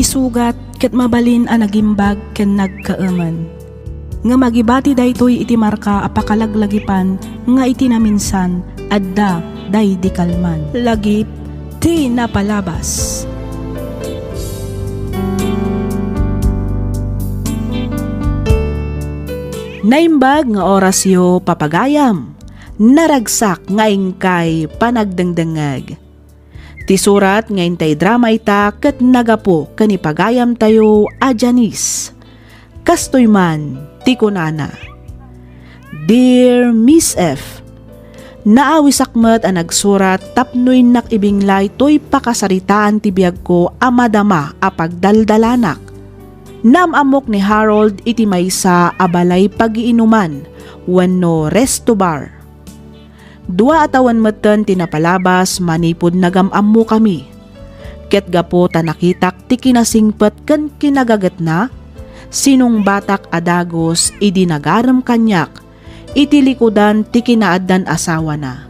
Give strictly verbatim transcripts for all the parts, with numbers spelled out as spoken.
sugat ket mabalin a nagimbag ken nagkaemen. Ngem agibati daytoy iti marka a pakalaglagipan nga iti naminsan, adda daydi kalman. Lagip ti napalabas. Naimbag nga orasyo, papagayam. Naragsak nga inkay panagdengdengngeg. Ti surat nga intay drama ita ket nagapu ken ni pagayamtayo a Janice. Kastoy man ti kunana, "Dear Miss F, naawisak met a nagsurat tapno innak ibinglay toy pakasaritaan ti biagko a madama a pagdaldalanak. Naam-ammok ni Harold iti maysa a balay pagiinuman wenno resto bar. Dua a tawen metten ti napalabas manipud nagam-ammokami. Ket gapu ta nakitak ti kinasingpet ken kinagagetna, sinungbatak a dagus idi nagarem kaniak iti likudan ti kinaaddan asawana.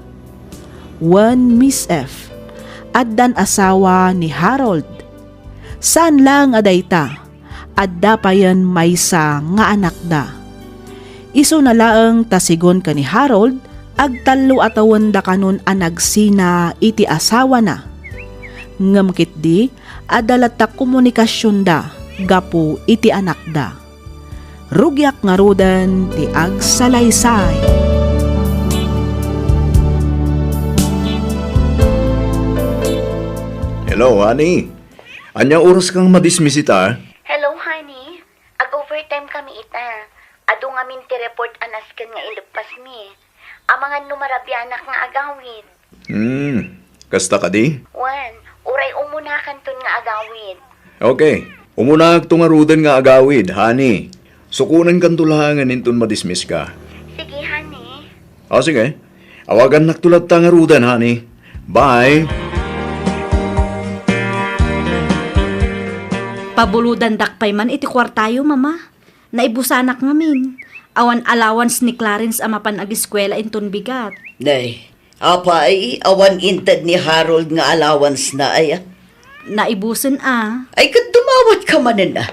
Wen Miss F, addan asawa ni Harold. Saan laeng a dayta, adda payen maysa nga anakda. Isuna laeng ta sigun ken ni Harold, agtallo a tawenda kanon a nagsina iti asawana. Ngem ketdi, adda latta komunikasionda gapu iti anakda. Rugiak ngaruden ti agsalaysay." Hello, honey. Ania oras kang madismiss ita? Hello, honey. Ag-overtime kami ita. Adu ngamin ti report a nasken nga ileppasmi. Amangan no marabianak nga agawid. Hmm, kasta kadi? Wen, uray umunakanton nga agawid. Okay, umunakto ngaruden nga agawid, honey. Sukonenkanto laengen inton madismiss ka. Sige, honey. O, sige. Awagannakto latta ngaruden, honey. Bye. Pabulodandak pay man iti kuartayo, Mama. Naibusanak ngamin. Awan allowance ni Clarence a mapan agiskuela inton bigat. Nay, apay, awan inted ni Harold nga allowance na, aya? Naibusen a. Ay, ket dumawat ka manen a.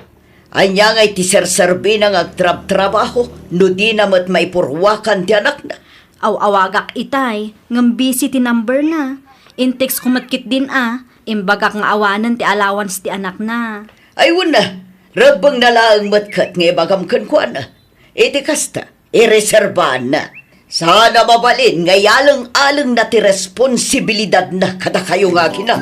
Ania ngay ti serserbina nga agtrabtrabaho no dina met maipurwakan ti anakna? Aw-awagak itay, ngem busy ti number na. In-text ko met ketdin a, imbagak nga awanen ti allowance ti anakna. Ay, wen a, rebbengna laeng met ket nga ibagam kenkuana. Iti kasta, ireserbaanna. Saan a mabalin nga ialeng-alengna ti responsibilidadna kadakayo nga agina.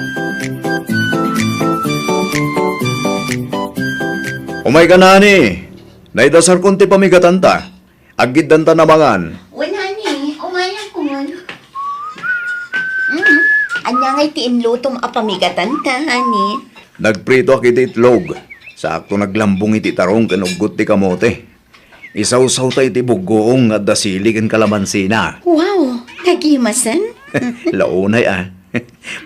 Umayka, honey. Naidasarkon ti pamigatanta. Aggiddanta a mangan. Wen, honey, umayakon. Mm, ania ngay ti inlutom a pamigatanta, honey? Nagpritoak iti itlog. Sakto naglambong iti tarong ken uggot ti kamote. Isawsawta iti buggoong nga adda sili ken kalamansina. Wow, nagimasen? Launay a.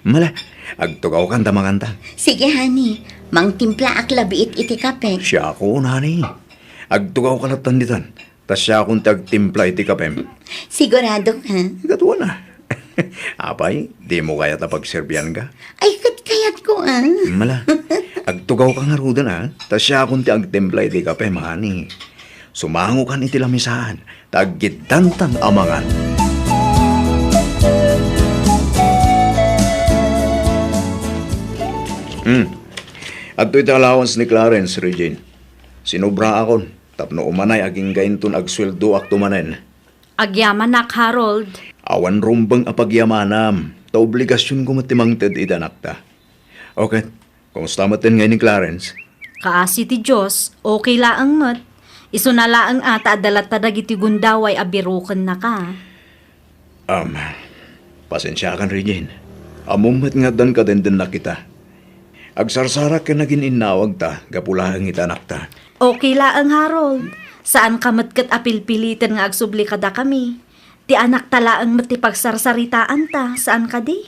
Mala, agtugawkanta a manganta. Sige, honey. Mangtimplaak labiit iti kape. Siakon, honey. Agtugawka lattan ditan. Ta siakon ti agtimpla iti kapem. Sigurado ka? Katuana. Apay, dimo kayat a pagserbianka? Ay, ket kayatko a. Mala, agtugawka ngaruden a, ta siakon ti agtimpla iti kapem, honey. Sumangokan iti lamisaan, ta aggiddantan a mangan. Hmm. Adtoy ti allowance ni Clarence, Regine. Sinubraakon. Tapno umanay agingga inton agsueldoakto manen. Agyamanak, Harold. Awan rumbeng a pagyamanam, ta obligasionko met ti mangted iti anakta. O ket, kumusta metten ngay ni Clarence? Kaasi ti Dios, okay laeng met. Isuna laeng a ta adda latta dagiti gundaway a birukennaka. Am, pasensiakan, Regine. Ammom met nga addan kadendennak ita. Agsarsarak ken agin-innawagta gapu laeng iti anakta. Okay laeng, Harold. Saanka met ket a pilpiliten nga agsubli kadakami. Ti anakta laeng met ti pagsarsaritaanta, saan kadi?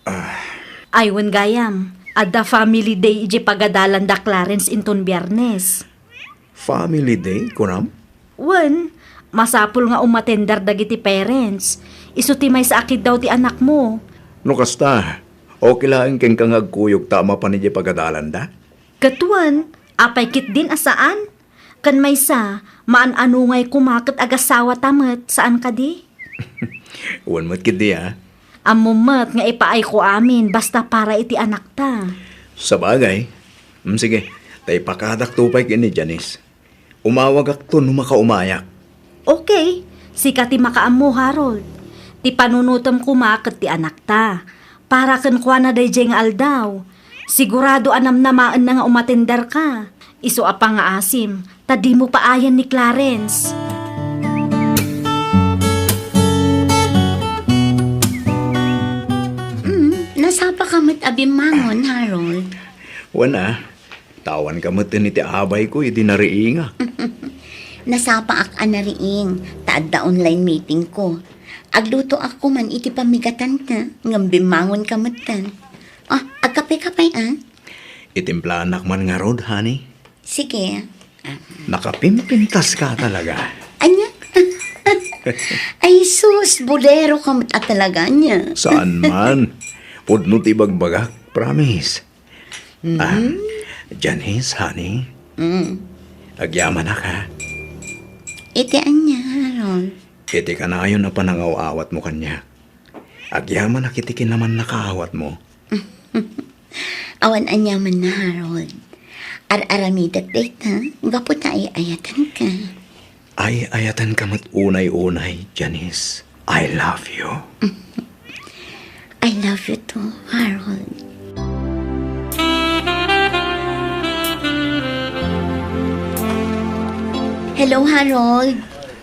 Ah. Ay, wen gayam, adda family day idiay pagadalanda Clarence inton Biernes. Family day, kunam? Wen, masapul nga umatender dagiti parents. Isu ti maysa a kiddaw ti anakmo. No kasta, okay laeng kenka nga agkuyogta a mapan idiay pagadalanda? Ket wen, apay ketdin a saan? Ken maysa, maan-anongay koma ket agasawata met, saan kadi? Wen met ketdi, a. Ammom met nga ipaayko amin basta para iti anakta. Sabagay. Mm, sige, ta ipakadakto pay ken ni Janice. Umawagakto no makaumayak. Okay, sika ti makaammo, Harold. Ti panunotem koma ket ti anakta. Para kenkuana daydiay nga aldaw. Sigurado a namnamaenna nga umatenderka. Isu a pangngaasim, ta dimo paayen ni Clarence. Mm, nasapaka met a bimmangon, Harold. Wen a, tawanka met iti abayko idi nariingak. Nasapaak a nariing, ta adda online meetingko. Aglutoak koma iti pammigatanta, ngem bimmangonka metten. Ah, agkape-kape, a? Itimplanak man ngarud, honey. Sige. Ah. Nakapimpintaska talaga. Ania? Ay, sus, boleroka met a talaga, ania? Saan man. Pudno ti ibagbagak, promise. Mhm. Ah, Janice, honey. Mm. Agyamanak, a. Iti ania, Harold? Iti kanayon a panangaw-awatmo kaniak. Agyamanak iti kinamannakaawatmo. Awan aniamanna, Harold. Ar-aramidek dayta gapu ta ay-ayatenka. Ay-ayatenka met unay-unay, Janice. I love you. I love you too, Harold. Hello, Harold.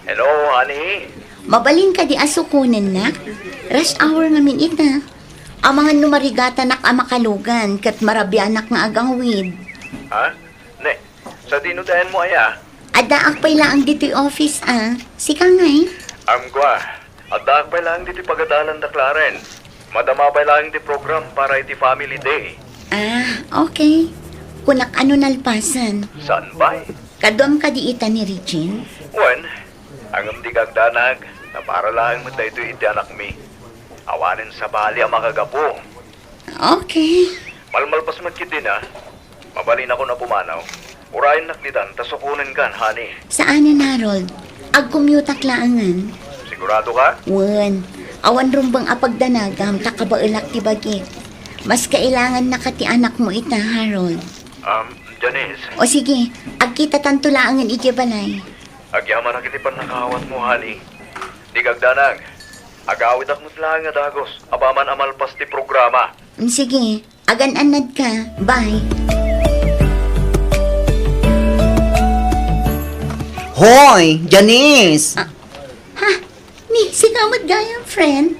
Hello, honey. Mabalin kadi a sukonennak? Rush hour ngamin ita. Amangan no marigatanak a makalugan ket marabianak nga agawid. Ha? Ne, sadino ti ayanmo aya? Addaak pay laeng ditoy office, a. Sika ngay? Amko a. Addaak pay laeng ditoy pagadalan da Clarence. Madama pay laeng ti program para iti family day. Ah, okay. Kunak a no nalpasen. Saan pay? Kaduam kadi ita ni Regine? Wen, ngem dika agdanag, ta para laeng met daytoy iti anakmi. Awanen sabali a makagapu. Okay. Malmalpas met ketdin a. Mabalinakon a pumanaw. Urayennak ditan ta sukonenkan, honey. Saanen, Harold. Agcommute-ak laengen. Siguradoka? Wen. Awan rumbeng a pagdanagam ta kabaelak ti bagik. Mas kailangannaka ti anakmo ita, Harold. Um, Janice. O sige, agkitatanto laengen idiay balay. Agyamanak iti pannakaawatmo, honey. Dika agdanag. Agawidak met laeng a dagus apaman a malpas ti programa. Mm, sige. Agan-annadka. Bye. Hoy, Janice! Ah, ha? Ni, sika met gayam, friend.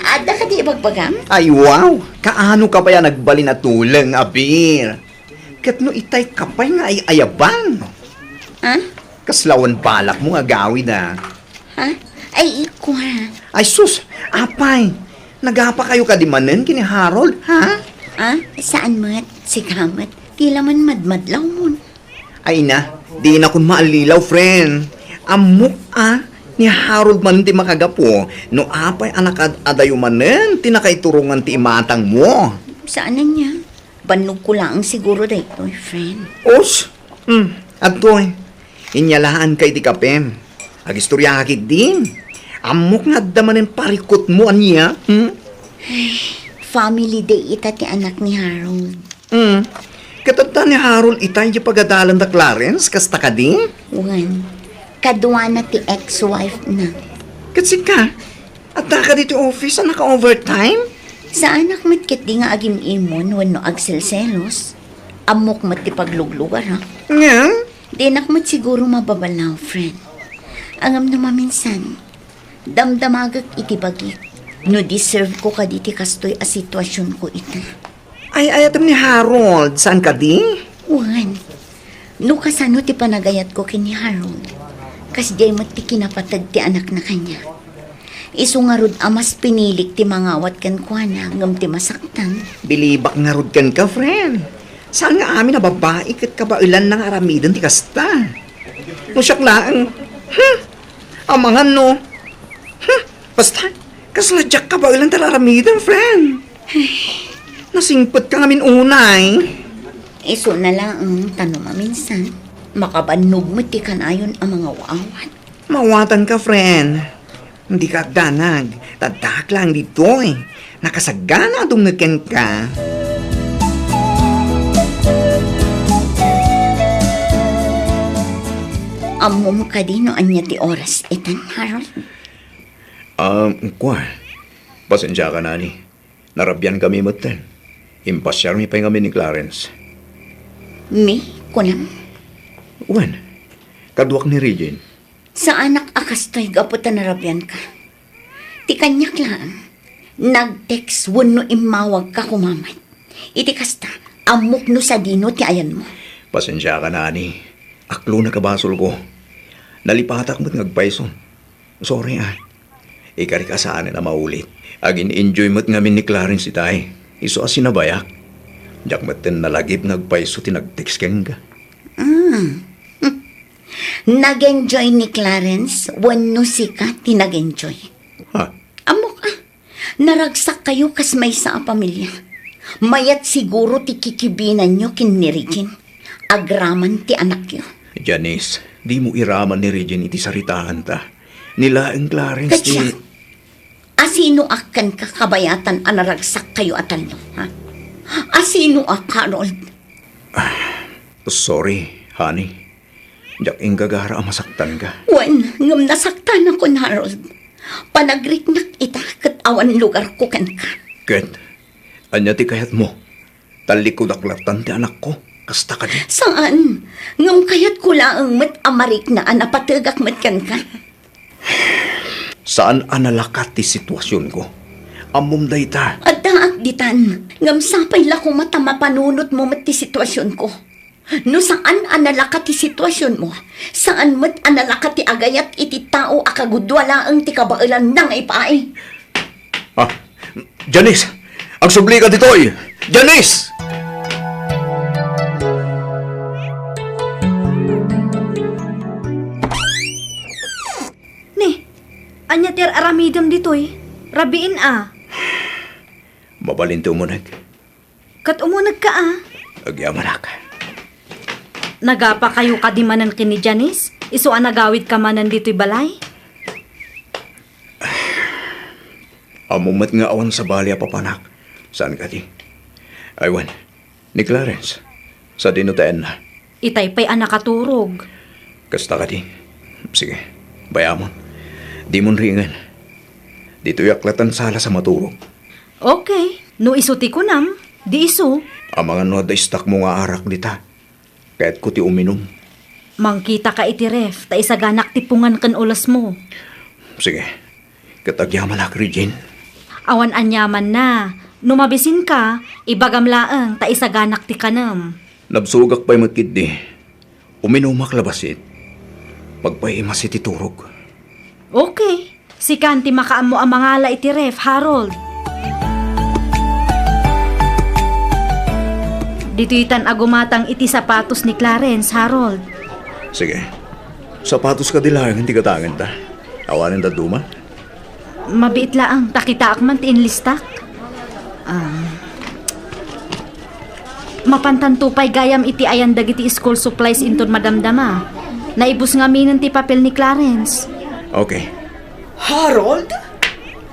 Adda kadi ibagbagam? Ay, wow! Kaano ka pay a nagbalin a tuleng, abir? Ket no itay ka pay nga ay-ayaban? Ha? Kasla awan balakmo nga agawid, a? Ha? Ay, ikua. Ay, sus! Apay! Nagapakayo kadi manen ken ni Harold, ha? Ah, saan met? Sika met. Tila man madmadlawmon. Ay na, dinakon maallilaw, friend. Ammok a, ni Harold manen ti makagapu, no apay a nakaad-adayo manen ti nakaiturongan ti imatangmo. Saan ania? Bannogko laeng siguro daytoy, friend. Os? Hmm, adtoy. Inyalaanka iti kapem. Agistoriaka ketdi. Ammok nga adda manen parikutmo ania, hmm? Ay, family day ita ti anak ni Harold. Hmm. Ket adda ni Harold ita idiay pagadalan da Clarence, kasta kadi? Wen, kaduana ti ex-wife na. Ket sika, adda kadi ti office a naka-overtime? Saanak met ketdi nga agim-imon wenno agselselos. Ammok met ti pagluglugarak. Ngem? Dinak met siguro mababalaw, friend. Ngem no maminsan, damdamagek iti bagik no deserve ko kadi ti kastoy a situasionko ita. Ay-ayatem ni Harold, saan kadi? Wen, no kasano ti panagayatko ken ni Harold, kasdiay met ti kinapateg ti anakna kaniak. Isu ngarud a mas pinilik ti mangawat kenkuana ngem ti masaktan. Bilibak ngarud kenka, friend. Saan nga amin a babai ket kabaelanna nga aramiden ti kasta? No siak laeng, hmm, amangan no, hmm, basta, kasla diak kabaelan ti aramiden, friend. Nasingpetka ngamin unay. Isuna laeng ta no maminsan, makabannog met ti kanayon a mangaw-awat. Mawatanka, friend. Dika agdanag. Addaak laeng ditoy. Nakasagana a dumngeg kenka. Ammom kadi no ania ti oras itan, Harold? Ah, kua. Pasensiaka, Nani. Narabiankami metten. Impasiarmi pay ngamin ni Clarence. Mi, kunam? Wen, kaduak ni Regine. Saanak a kastoy gapu ta narabianka. Ti kaniak laeng, nag-text wenno immawagka koma met. Iti kasta, ammok no sadino ti ayanmo. Pasensiaka, Nani. Aklonek a basolko. Nalipatak met nga agpayso. Sorry, ah. Ikarik a saanen a maulit. Agin-enjoy met ngamin ni Clarence itay. Isu a sinabayak. Diak metten nalagip nga agpayso ti nag-text kenka. Ah. Hmm. Nag-enjoy ni Clarence wenno sika ti nag-enjoy? Ha? Ammok, ah. Naragsakkayo kas maysa a pamilya. Mayat siguro ti kikibinanyo ken ni Regine. Agraman ti anakyo. Janice, dimo iraman ni Regine iti saritaanta. Ni laeng Clarence ti... Ket siak, asinoak kenka kabayatan a naragsakkayo a tallo, ha? Asinoak, Harold? Sorry, honey. Diak inggagara a masaktanka. Wen, ngem nasaktanakon, Harold. Panagriknak ita ket awan lugarko kenka. Ket, ania ti kayatmo? Tallikkodak lattan ti anakko. Kasta kadi? Saan. Ngem kayatko laeng met a mariknaan a pategak met kenka. Saan a nalakat ti situasionko. Ammom dayta. Addaak ditan. Ngem sapay la koma ta mapanunotmo met ti situasionko. No saan a nalakat ti situasionmo, saan met a nalakat ti agayat iti tao a kagudua laeng ti kabaelanna nga ipaay. Ah, Janice! Agsublika ditoy! Janice! Ni, ania ti ar-aramidem ditoy? Rabiin a. Mabalin ti umuneg. Ket umunegka a. Agyamanak. Nagapakayo kadi manen ken ni Janice? Isu a nagawidka manen ditoy balay? Ammom met nga awan sabali a papanak. Saan kadi? Ay wen, ni Clarence. Sadino ti ayanna? Itay pay a nakaturog. Kasta kadi? Sige, bayamon. Dimon ringen. Ditoyak lattan sala sa maturog. Okay. No isu ti kunam, di isu. Amangan no adda istakmo nga arak dita. Kayatko ti uminum. Mangkitaka iti ref, ta isaganak ti pungan ken ulesmo. Sige. Ket agyamanak, Regine. Awan aniamanna. No mabisinka, ibagam laeng ta isaganak ti kanem. Nabsogak pay met ketdi. Uminumak la bassit. Magpaimas iti turog. Okay. Sikan ti makaammo a mangala iti ref, Harold. Ditoytan a gumatang iti sapatos ni Clarence, Harold. Sige. Sapatos kadi laeng ti gatangenta. Awanen dadduma? Mabiit laeng, ta kitaak man ti inlistak. Ah. Mapantanto pay gayam iti ayan dagiti school supplies inton madamdama. Naibus ngaminen ti papel ni Clarence. Okay. Harold?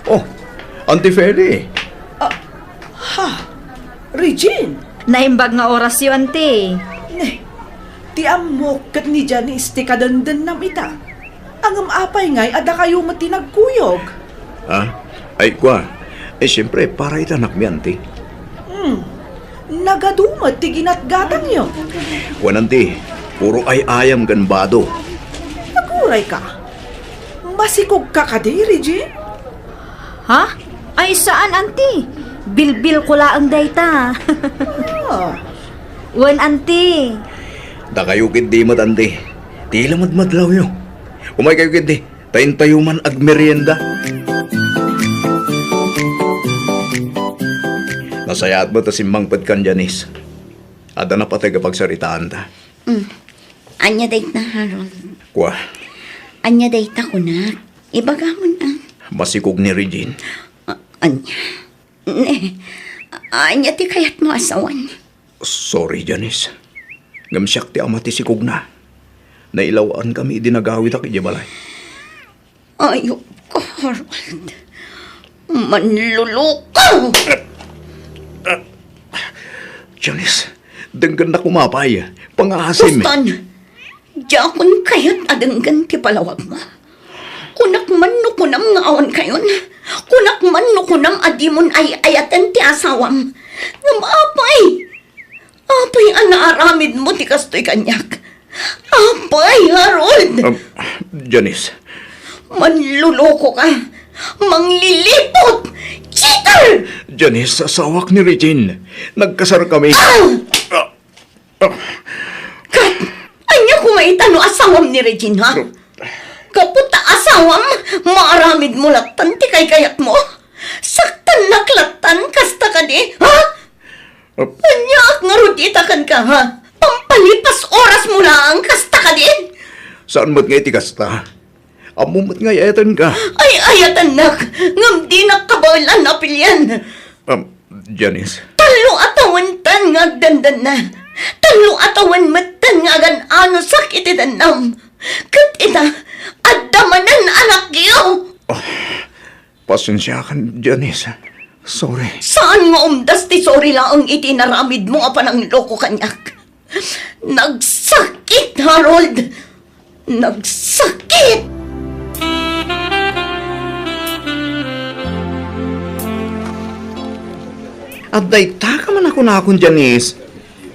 Oh, Auntie Feli. Ah, ha? Regine? Naimbag nga orasyo, Auntie. Ne, ti ammok ket ni Janice ti kadendennam ita. Ngem apay ngay a dakayo met ti nagkuyog? Ha? Ay, kua. Eh, siyempre, para ita anakmi, Auntie. Hmm. Nagadu met ti ginatgatangyo. Wen, Auntie, puro ay-ayam ken bado. Naguray ka. Masikog ka kadi, Regine? Ha? Ay, saan, Auntie? Bilbil ko laeng dayta. Ah. Wen, Auntie. Dakayo ketdi met, Auntie. Ti lamadmadlawyo. Umay kayo ketdi. Ta intayo man agmerienda. Nasayaat met a simmangpetkan, Janice. Adda napateg a pagsaritaanta. Mm. Ania dayta, Harold? Kua. Ania dayta, kunak? Ibagamon a. Masikog ni Regine. A-, ania? Ne, ania ti kayatmo a sawen? Sorry, Janice. Ngem siak ti ama ti sikogna. Nailawankami idi nagawidak idiay balay. Ayokka, Harold. Manluluko! Janice, denggennak koma pay. Pangaasim. Boston, diakon kayat a denggen ti palawagmo. Kunak man no kunam nga awan kayon. Kunak man no kunam a dimon ay-ayaten ti asawam. Ngem apay, apay a naaramidmo ti kastoy kaniak? Apay, Harold! Um, Janice. Manluluko ka. Manglilipot! Cheater! Janice, asawak ni Regine. Nagkasar kami. Ah! Ah! Kat, ania koma ita no asawam ni Regine, ha? Gapu ta asawam, maaramidmo lattan ti kaykayatmo? Saktannak lattan, kasta kadi, ha? Aniaak ngarud ita kenka, ha? Pampalipas orasmo laeng, kasta kadi? Saan met nga iti kasta? Ammom met nga ay-ayatenka. Ay-ayatennak, ngem dinak kabaelan a pilian. Um, Janice. Tallo a tawenten nga agdandanna. Tallo a tawen metten nga agan-anusak iti dannam. Ket ita, adda manen a lakyo. Oh, pasensiakan, Janice. Sorry. Saan nga umdas ti sorry laeng iti inaramidmo a panangloko kaniak? Nagsakit, Harold! Nagsakit! Adda ita ka man a kunakon, Janice.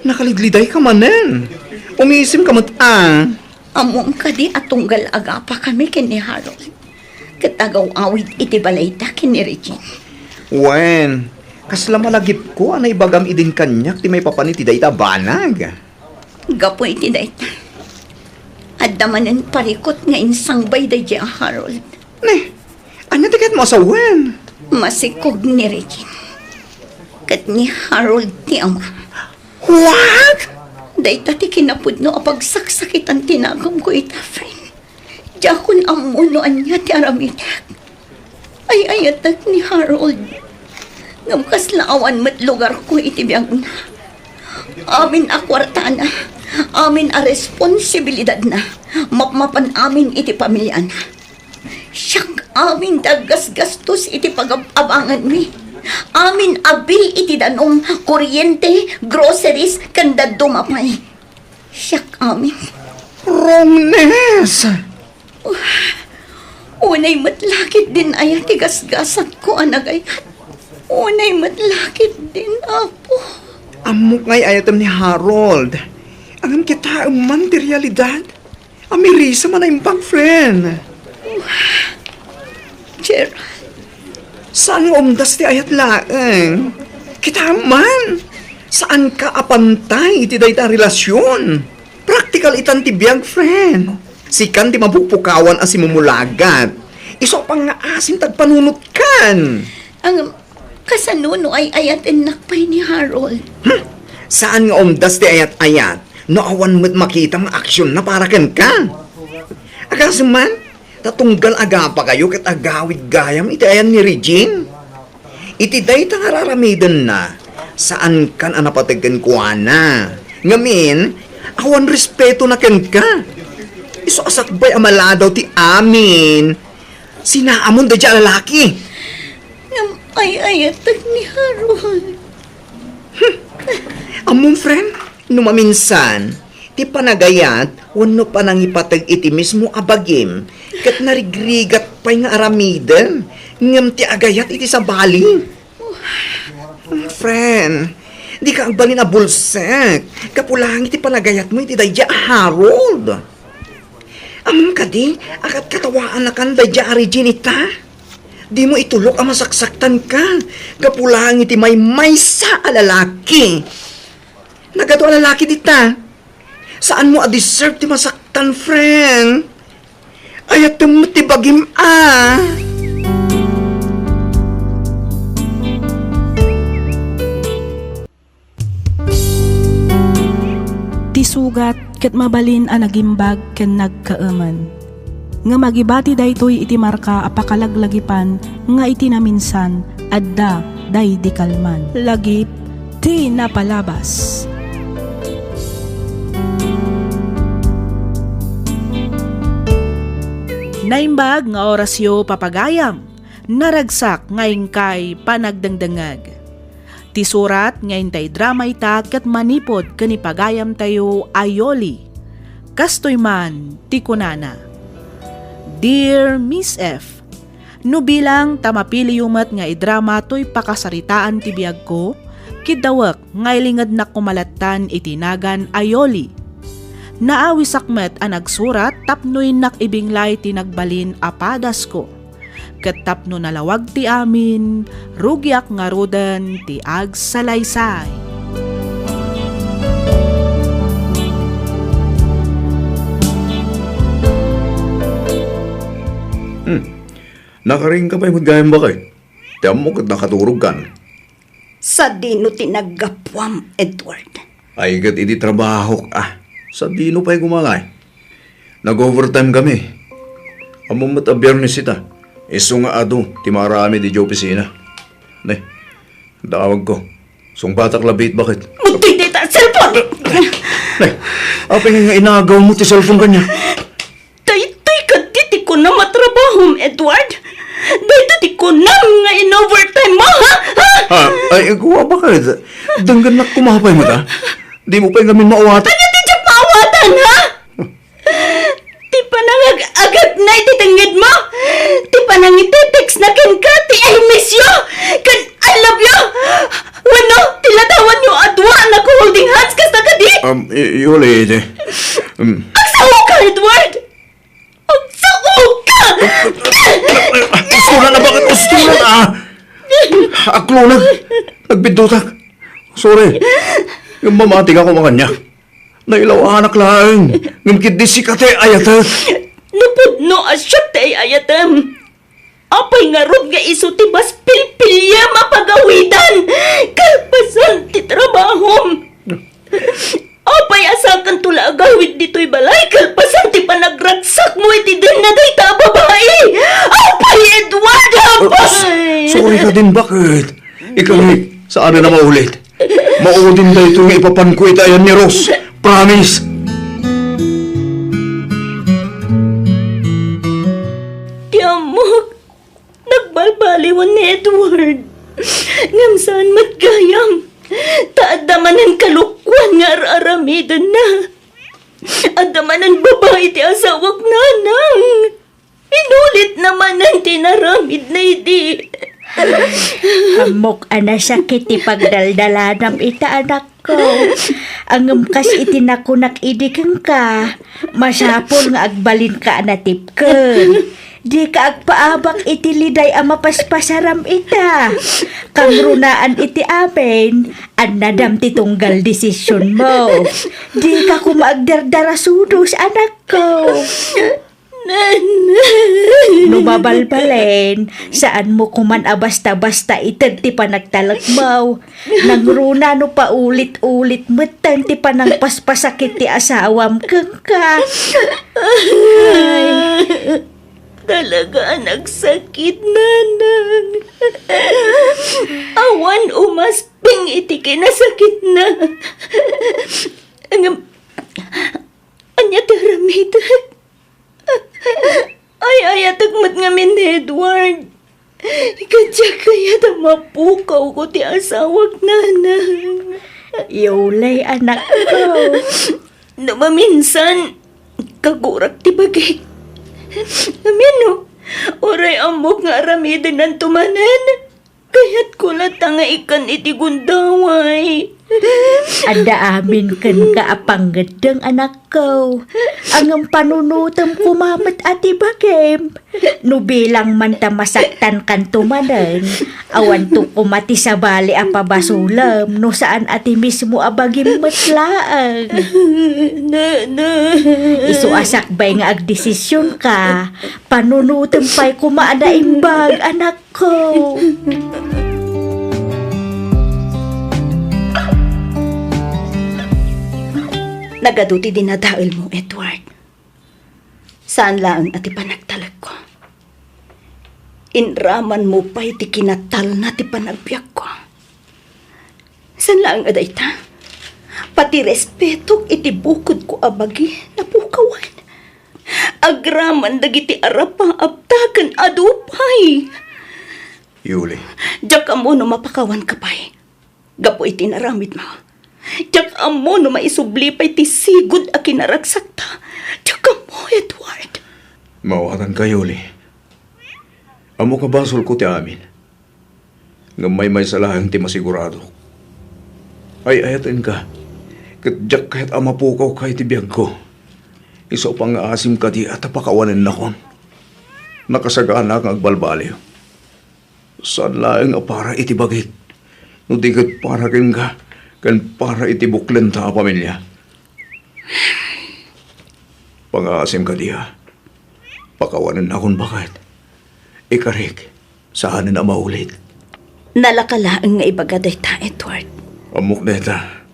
Nakalidliday ka manen. Umisim ka met, a. Ammom kadi a tunggal agapakami ken ni Harold ket agaw-awid iti balayda ken ni Regine? Wen, kasla malagipko a naibagam idin kaniak ti maipapan iti dayta a banag. Gapu iti dayta, adda manen parikut nga insangbay daydiay a Harold. Ne, ania ti kayatmo a sawen? Masikog ni Regine ket ni Harold ti ama. What? Dayta ti kinapudno a pagsaksakitan ti naganko ita, friend. Diakon ammo no ania ti aramidek. Ay-ayatek ni Harold. Ngem kasla awan met lugarko iti biagna. Amin a kuartana, amin a responsibilidadna, mapmapan amin iti pamiliana. Siak amin ti aggasgastos iti pagab-abanganmi. Amin a bill iti danum, kuryente, groceries, ken dadduma pay. Siak amin. Wrongness! Unay met la ketdin aya ti gasgasatko a nagayat. Unay met la ketdin, Apo. Ammok nga ay-ayatem ni Harold. Ngem kitaem man ti realidad. Amirisem a naimbag, friend. Gerald. Saan nga umdas ti ayat laeng? Kitaem man, saanka a pantay iti dayta a relasion. Praktikal itan ti biag, friend. Sikan ti mapukpukawan a simumulagat. Isu a pangngaasim ti agpanunotkan. Ang Kasano no ay-ayatennak pay ni Harold? Hmm. Saan nga umdas ti ayat-ayat no awan met makitam nga aksionna para kenka? Agasem man, ta tunggal agapakayo ket agawid gayam iti ayan ni Regine. Iti dayta nga ar-aramidenna, saankan a napateg kenkuana. Ngamin, awan respeto na kenka. Isu a sakbay a maladaw ti amin. Sinaamon daydiay a lalaki. Ngem ay-ayatek ni Harold. Hmm. Ammom, friend, no maminsan, ti panagayat wenno panangipateg iti mismo a bagim, ket narigrigat pay nga aramiden, ngem ti agayat iti sabali. Friend, dika agbalin a bulsek gapu laeng iti panagayatmo iti daydiay a Harold. Ammom kadi a katkatawaannakan daydiay a Regine ita? Dimo itulok a masaksaktanka gapu laeng iti maymaysa a lalaki. Nagadu a lalaki dita. Saanmo a deserve ti masaktan, friend. Ayatem met ti bagim a. Ti sugat ket mabalin a nagimbag ken nagkaemen. Ngem agibati daytoy iti marka a pakalaglagipan nga iti naminsan, adda daydi kalman. Lagip ti napalabas. Naimbag nga orasyo, papagayam, naragsak nga inkay panagdengdengngeg. Ti surat nga intay drama ita ket manipud ken ni pagayamtayo a Yoli. Kastoy man ti kunana, Dear Miss F, no bilang ta mapiliyo met nga idrama toy pakasaritaan ti biagko, kiddawek nga ilingednak koma lattan iti nagan a Yoli. Naawisak met a nagsurat tapno innak ibinglay ti nagbalin a padasko. Ket tapno nalawag ti amin, rugiak ngaruden ti agsalaysay. Hmm. Nakaringka pay met gayam, baket. Ti ammok ket nakaturogkan. Sadino ti naggapuam, Edward? Ay, ket iti trabahok, ah. Sadino pay gumangay? Nag-overtime kami. Ammom met a Biyernes ita. Isu nga adu ti maaramid idiay opisina. Ne, dawagko. Sungbatak labi iti baket. Magtoy dayta a cellphone! Ne, apay nga inagawmo ti cellphone kaniak? Daytoy kadi ti kunam a trabahom, Edward? Daytoy ti kunam nga in-overtime mo, ha? Ha? Ah, ay, kua, baket? Denggennak koma pay met, ah. Dimo pay ngamin maawatan. Ania ti diak maawatan, ha? Ti panangag-agatna iti tengngedmo? Ti panangitetext na kenka ti "I miss you" ken "I love you"? Wenno ti ladawanyo a dua a nag-holding hands kasta kadi? Um, y-, Yoli, iti, um, Agsaoka, Edward! Agsaoka! Ustolan na, baket? Ustolan na! Aklonag! Nagbiddutak! Sorry. Ngem mamati nga kumakanya. Nailawanak laeng, ngem ketdi sika ti ayatek. No pudno a siak ti ay-ayatem, apay ngarud nga isu ti mas pilpiliam a pagawidan kalpasan ti trabahom? Apay a sakanto la agawid ditoy balay kalpasan ti panagragsakmo iti dinna dayta a babai? Apay, Edward, apay! Sorry kadin, baket? Ikaw, saan na maulit. Maudin daytoy nga ipapanko iti ayan ni Rose. Promise! Ti ammok, nagbalbaliwen ni Edward. Ngem saan met gayam, ta adda manen kalokuan nga ar-aramidenna. Adda manen babai ti asawak, nanang. Inulitna manen ti inaramidna idi. Ammok a nasakit ti pagdaldalanam ita, anakko. Ngem kas iti nakunak idi kenka, masapul nga agbalinka a natipken. Dika agpaabak iti liday a mapaspasaram ita. Kangrunaan iti amin, annadam ti tunggal desisionmo. Dika koma agdardarasudos, anakko. Nanay. No mabalbalen, saanmo koman a basta-basta ited ti panagtalekmo. Nangruna no paulit-ulit metten ti panangpaspasakit ti asawam kenka. Ay, talaga a nagsakit, nanang. Awan umasping iti kinasakitna. Ngem, ania ti aramidek? Ay-ayatek met ngamin ni Edward. Ket diak kayat a mapukawko ti asawak, nanang. Yulay, anakko. No maminsan, kagurak ti bagik. Ngem no, uray ammok nga aramidenanto manen, kayatko latta nga ikkan iti gundaway. Adda amin kenka a pangngeddeng, anakko. Ngem panunotem koma met a ti bagim. No bilang man ta masaktankanto manen, awanto koma ti sabali a pabasolem no saan a ti mismo a bagim met laeng. Nanang. Isu a sakbay nga agdesisionka, panunotem pay koma a naimbag, anak. Ko. Nagadu ti dinadaelmo, Edward. Saan laeng a ti panagtalekko. Inramanmo pay ti kinatalna ti panagbiagko. Saan laeng a dayta, pati respetok iti bukodko a bagi napukawan. Agraman dagiti arapaapta ken adu pay. Yuli. Diak ammo no mapakawanka pay gapu iti inaramidmo. Diak ammo no maisubli pay ti sigud a kinaragsakta. Diak ammo, Edward. Maawatanka, Yuli. Ammok a basolko ti amin. Ngem maymaysa laeng ti masiguradok. Ay-ayatenka, ket diak kayat a mapukawka iti biagko. Isu a pangngaasim kadi a ta pakawanennakon. Nakasaganak nga agbalbaliw. Saan laeng a para iti bagik, no di ket para kenka ken para iti buklenta a pamilia. Pangngaasim kadi a pakawanennakon, baket. Ikarik, saanen a maulit. Nalaka laeng nga ibaga dayta, Edward. Ammok dayta.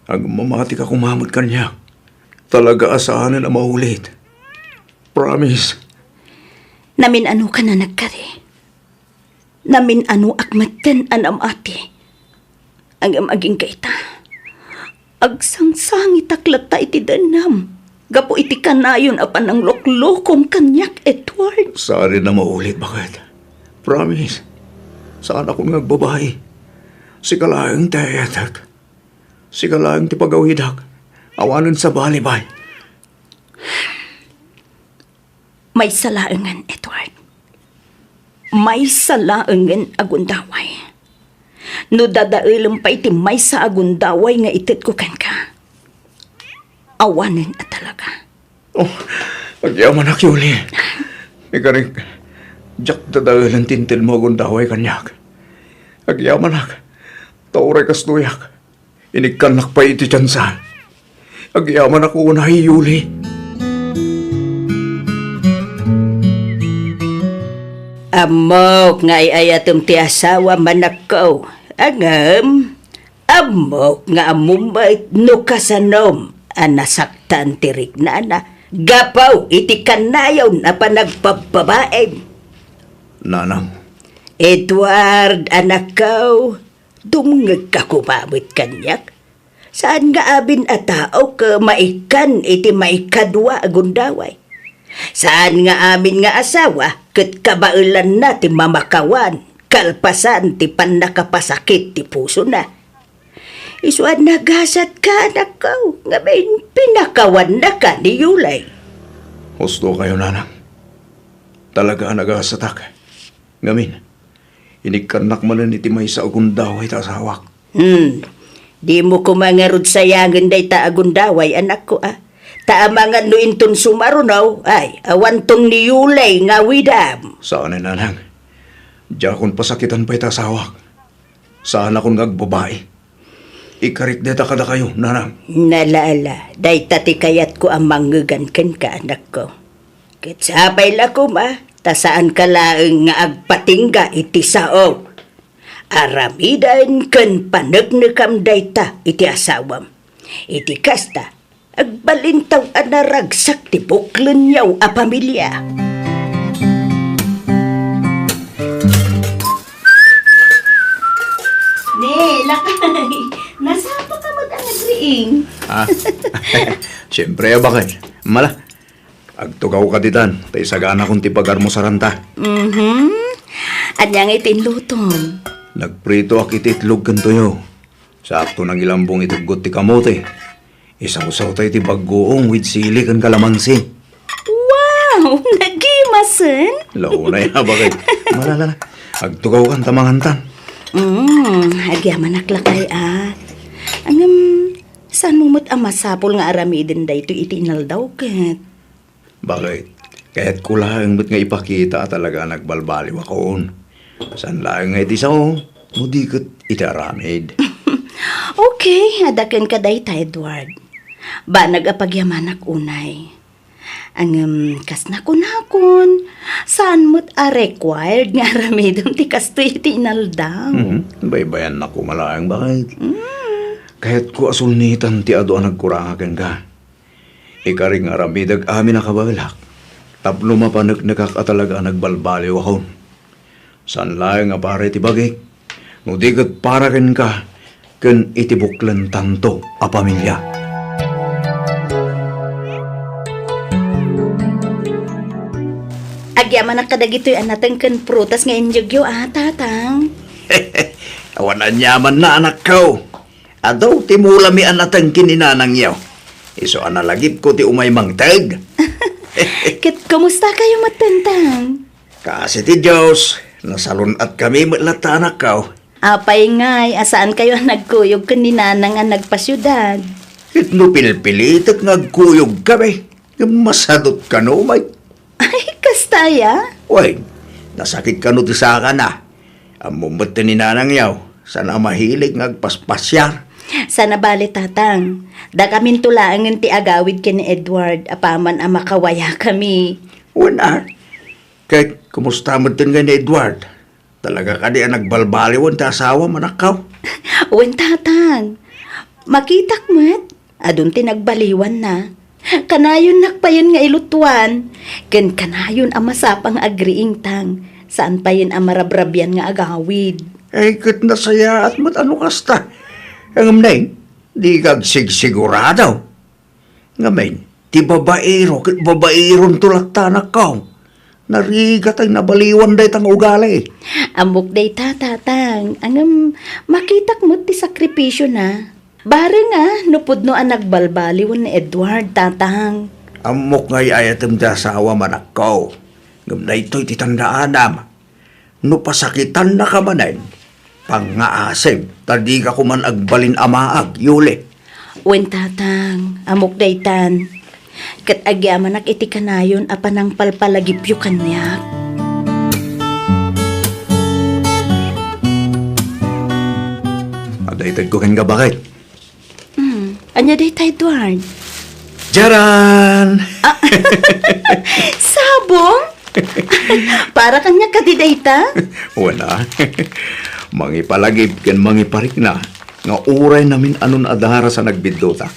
Agmamatika koma met kaniak. Talaga a saanen a maulit. Promise. Namin-anokan a nagkari. Namin-anoak metten a namati. Ngem agingga ita, agsangsangitak latta iti dennem gapu iti kanayon a panangloklokom kaniak, Edward. Saanen a maulit, baket. Promise. Saanakon nga agbabai. Sika laeng ti ayatek. Sika laeng ti pagawidak. Awanen sabali pay. Maysa laengen, Edward. Maysa laengen a gundaway. No dadaelem pay ti maysa a gundaway nga itedko kenka, awanen a talaga. Oh, agyamanak, Yuli. Ikarik, diak dadaelen ti intedmo a gundaway kaniak. Agyamanak, ta uray kastoyak. Inikkannak pay iti tiansa. Agyamanak unay, Yuli. Ammok nga ay-ayatem ti asawam, anakko. Ngem, ammok nga ammom met no kasanom a nasaktan ti riknana gapu iti kanayon a panagpabbabaim. Nanang. Edward, anakko, dumngegka koma met kaniak. Saan nga amin a tao ket maikkan iti maikadua a gundaway. Saan nga amin nga asawa ket kabaelanna ti mamakawan kalpasan ti pannakapasakit ti pusona. Isu a nagasatka, anakko, ngamin pinakawannaka ni Yulay. Husto kayo, nanang. Talaga a nagasatak. Ngamin, inikkannak manen iti maysa a gundaway ta asawak. Hmm. Dimo koma ngarud sayangen dayta a gundaway, anakko, a. Ta amangan no inton sumaruno, ay, awanton ni Yulay nga awidam. Saan, nanang. Diakon pasakitan pay ta asawak. Saanakon nga agbabai. Ikarik dayta kadakayo, nanang. Ala, ala, dayta ti kayatko a mangngegan kenka, anakko. Ket sapay la koma, ta saanka laeng nga agpatingga iti sao. Aramiden ken paneknekam dayta iti asawam. Iti kasta, agbalintaw a naragsak ti buklenyo a pamilia. Ne, lakay. Nasapaka met a nagriing. Ah. Siyempre, a, baket. Mala, agtugawka ditan, ta isaganakon ti pagarmusaranta. Mhm. Ania nga iti inlutom? Nagpritoak iti itlog ken tuyo. Sakto nangilambong ituggot ti kamote. Isawsawta iti bagoong with sili ken kalamansi. Wow! Nagimasen? Launay a, baket. Mala, la, la. Agtugawkan ta mangantan. Mm, agyamanak lakay, a. Ngem, saan mo met a masapul nga aramiden daytoy iti inaldaw ket? Baket, kayatko laeng met nga ipakita a talaga a nagbalbaliwakon. Saan laeng nga iti sao, no di ket iti aramid. Okay, adda kenka dayta, Edward. Banag a pagyamanak unay. Ngem, kas nakunakon, saan met a required nga aramidem ti kastoy iti inaldaw. Mhm. Baybayannak koma laeng, baket. Mm. Kayatko a sulnitan ti adu a nagkuranga kenka. Ikarik nga aramidek amin a kabaelak, tapno mapaneknekak a talaga a nagbalbaliwakon. Saan laeng a para iti bagik, no di ket para kenka ken iti buklentanto a pamilia. Agyamanak kadagitoy a nateng ken prutas nga inyegyo, a, Tatang. Awan aniamanna, anakko. Adu ti mulami a nateng ken ni nanangyo. Isu a nalagipko ti umay mangted. Ket kumusta kayo met, Tatang? Kaasi ti Dios, nasalun-atkami met latta, anakko. Apay ngay a saan kayo a nagkuyog ken ni Nanang a nagpasiudad? Ket no pilpilitek nga agkuyogkami, ngem masadut kano met. Ay, kasta aya? Wen, nasakit kano ti sakana. Ammom met ti ni Nanangyo, saan a mahilig nga agpaspasiar. Saan a bale, Tatang. Dakaminto laengen ti agawid ken ni Edward, apaman a makawayakami. Wen a, ket kumusta met ngay ni Edward? Talaga kadi a nagbalbaliwan ti asawam, anakko? Wen, Tatang. Makitak met, adun ti nagbaliwanna. Kanayonnak payen nga ilutuan, ken kanayon a masapa nga agriingtang, saan payen a marabrabian nga agawid. Ay, ket nasayaat met a no kasta. Ngem nay, dika agsigsigurado. Ngamin, ti babaero ket babaeronto latta, anakko. Narigat a nabaliwan dayta nga ugali. Ammok dayta, Tatang. Ngem, makitak met ti sakripisiona. Bareng a, no pudno a nagbalbaliwan ni Edward, Tatang. Ammok nga ay-ayatem ti asawam, anakko. Ngem daytoy ti tandaanam. No pasakitannaka manen, pangngaasim, ta dika koman agbalin a maag, Yuli. Wen, Tatang, ammok daytan. Ket agyamanak iti kanayon a panangpalpalagipyo kaniak. Adda itedko kenka, baket. Hmm, ania dayta, Edward? Jaran! Ah, sabong? Para kaniak kadi dayta? Wen a. Mangipalagip ken mangiparikna nga uray namin-anon a daras a nagbidduta.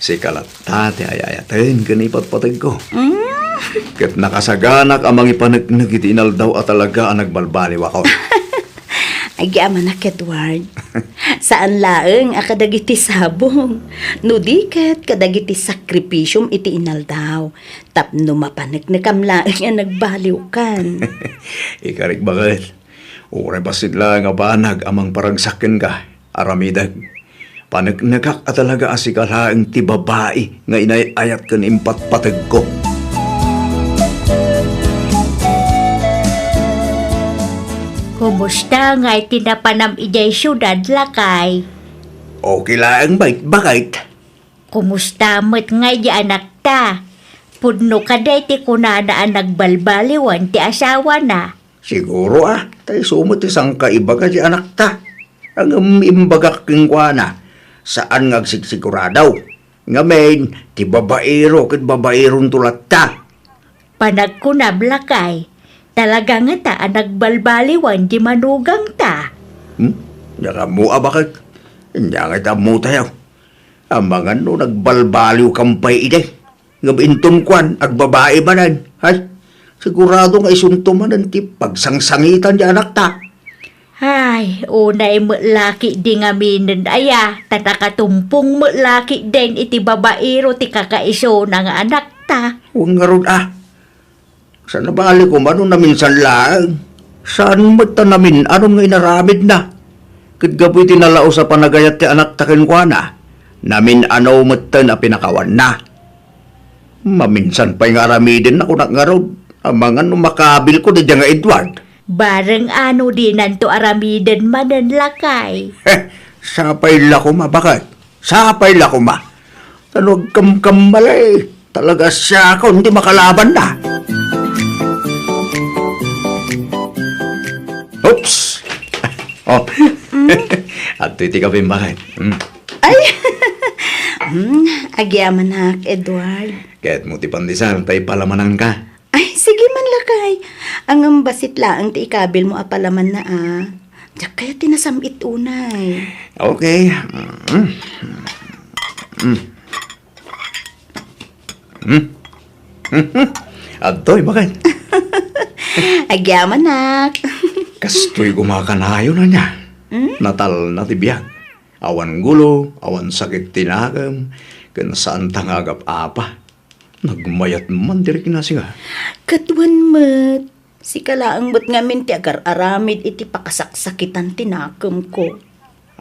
Sika latta ti ay-ayaten ken ipatpategko. Mm. Ket nakasaganak a mangipaneknek iti inaldaw a talaga a nagbalbaliwakon. Agyamanak, Edward. Saan laeng a kadagiti sabong, no di ket kadagiti sakripisiom iti inaldaw, tapno mapaneknekam laeng a nagbaliwkan. Ikarik, baket. Uray bassit laeng a banag a mangparagsak kenka, aramidek. Paneknekak a talaga a sika laeng ti babai nga inay-ayat ken impatpategko. Kumusta ngay ti napanam idiay siudad, lakay? Okay laeng, bait, baket. Kumusta met ngay di anakta? Pudno kadi ti kunana a nagbalbaliwan ti asawana? Siguro a, ta isu met ti sangkaibaga ti anakta. Ngem imbagak kenkuana, saan nga agsigsigurado. Ngamin, ti babaero ket babaeronto latta. Panagkunam, lakay, talaga ngata a nagbalbaliwan di manugangta? Hmm? Diak ammo a, baket. Ania ngay ti ammotayo? Amangan no nagbalbaliwkam pay idi. Ngem inton kuan, agbabai manen. Hay, sigurado nga isunto manen ti pagsangsangitan di anakta. Ay, unay met la ketdi ngaminen aya, ta nakatumpong met la ketdin iti babaero ti kakaisuna nga anakta. Wen ngarud a. Saan a bale koma no naminsan laeng. Saan met ta namin-anon nga inaramidna. Ket gapu iti nalaus a panagayat ti anakta kenkuana, namin-ano metten a pinakawanna. Maminsan pay nga aramidenna, kunak ngarud, amangan no makabilko daydiay nga Edward. Bareng ano dinanto aramiden manen, lakay? Sapay la koma, baket. Sapay la koma. Ta no agkamkammalay, talaga siakon ti makalabanna. Oops! Oh. Mm. Adtoy ti kabim, baket. Mm. Ay! Mm, agyamanak, Edward. Kayatmo ti pandesal, ta ipalamananka. Ay, sige man, lakay. Ngem bassit laeng ti ikabilmo a palamanna, a. Diak kayat ti nasam-it unay. Okay. Mm. Mm. Mm. Adtoy, baket. Agyamanak. Kastoy koma kanayon ania. Mm? Natalna ti biag. Awan gulo, awan sakit ti nakem, ken saanta nga agap-apa. Nagmayat man ti rikna, sika. Ket wen met. Sika laeng met ngamin ti agar-aramid iti pakasaksakitan ti nakemko.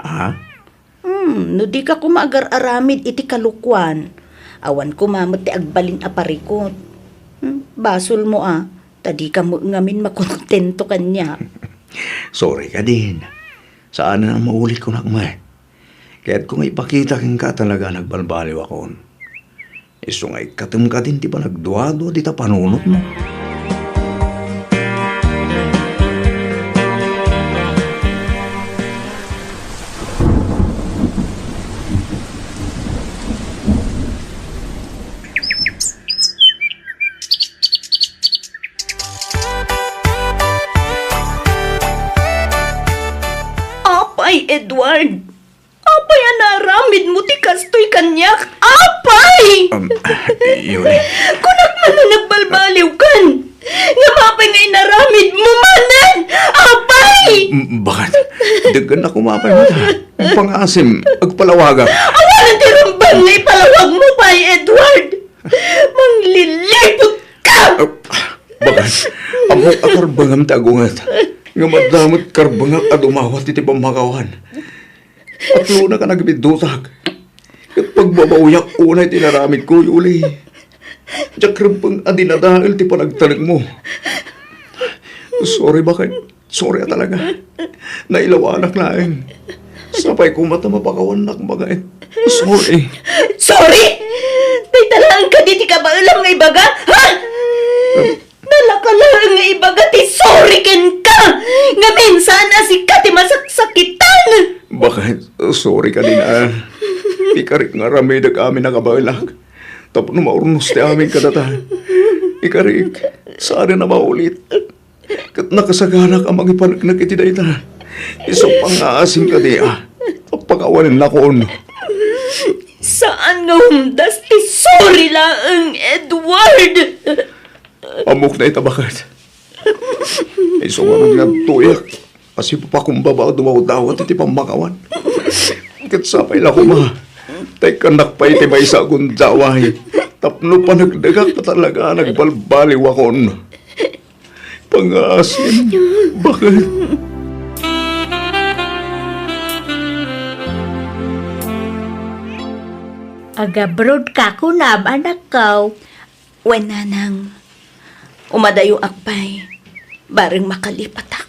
Ah? Hmm, no dika koma agar-aramid iti kalokuan, awan koma met ti agbalin a parikut. Hmm, basolmo a, ta dika met ngamin makontento kaniak. Sorry kadin. Saanen a maulit kunak met. Kayatko nga ipakita kenka a talaga nagbalbaliwakon. Isu nga ikkatem kadin ti panagduadua dita panunotmo. Apay, Edward! Apay a naaramidmo ti kastoy kaniak? Apay! Um, Yuli. Kunak man a nagbalbaliwkan! Ngem apay nga inaramidmo manen? Apay! M-, bakit? Daggan ako mapay mo ta. Pangaasim, agpalawagak. Awanen ti rumbeng nga ipalawagmo pay, Edward! Mangliliput ka! Ah, bakit? Ammok a karbengam ti agunget. Nga madamot karbengak a dumawat iti pammakawan. Aklona ka nagbidutak. Ket pagbabawiak unay ti inaramidko, Yuli. Diak rumbeng a dinadael ti panagtalekmo. Sorry, bakit? Sorry a talaga. Nailawanak laeng. Sapay koma ta mapakawannak, bakit? Sorry. Sorry? Dayta laeng kadi ti kabaelam nga ibaga? Ha? Nalaka laeng nga ibaga ti sorry kenka! Ngamin saan a sika ti masaksakitan! Bakit? Sorry kadin a. Ikarik nga aramidek amin a kabaelak. Tapno maurnos ti amin kadata. Ikarik, saan a maulit. Ket nakasaganak a mangipaneknek iti dayta. Isu pangaasim kadi a. Pakawanennakon. Saan nga umdas ti sorry laeng, Edward! Ammok dayta, bakit? Isu ngarud nga adtoyak a sipapakumbaba a dumawdawat iti pammakawan. Ket sapay la koma, ta ikkannak pay ti maysa a gundaway tapno paneknekak a talaga a nagbalbaliwakon. Pangaasim, bakit? Agabroad ka kunam, anakko? Wen, nanang. Umadayoak pay. Bareng makalipatak.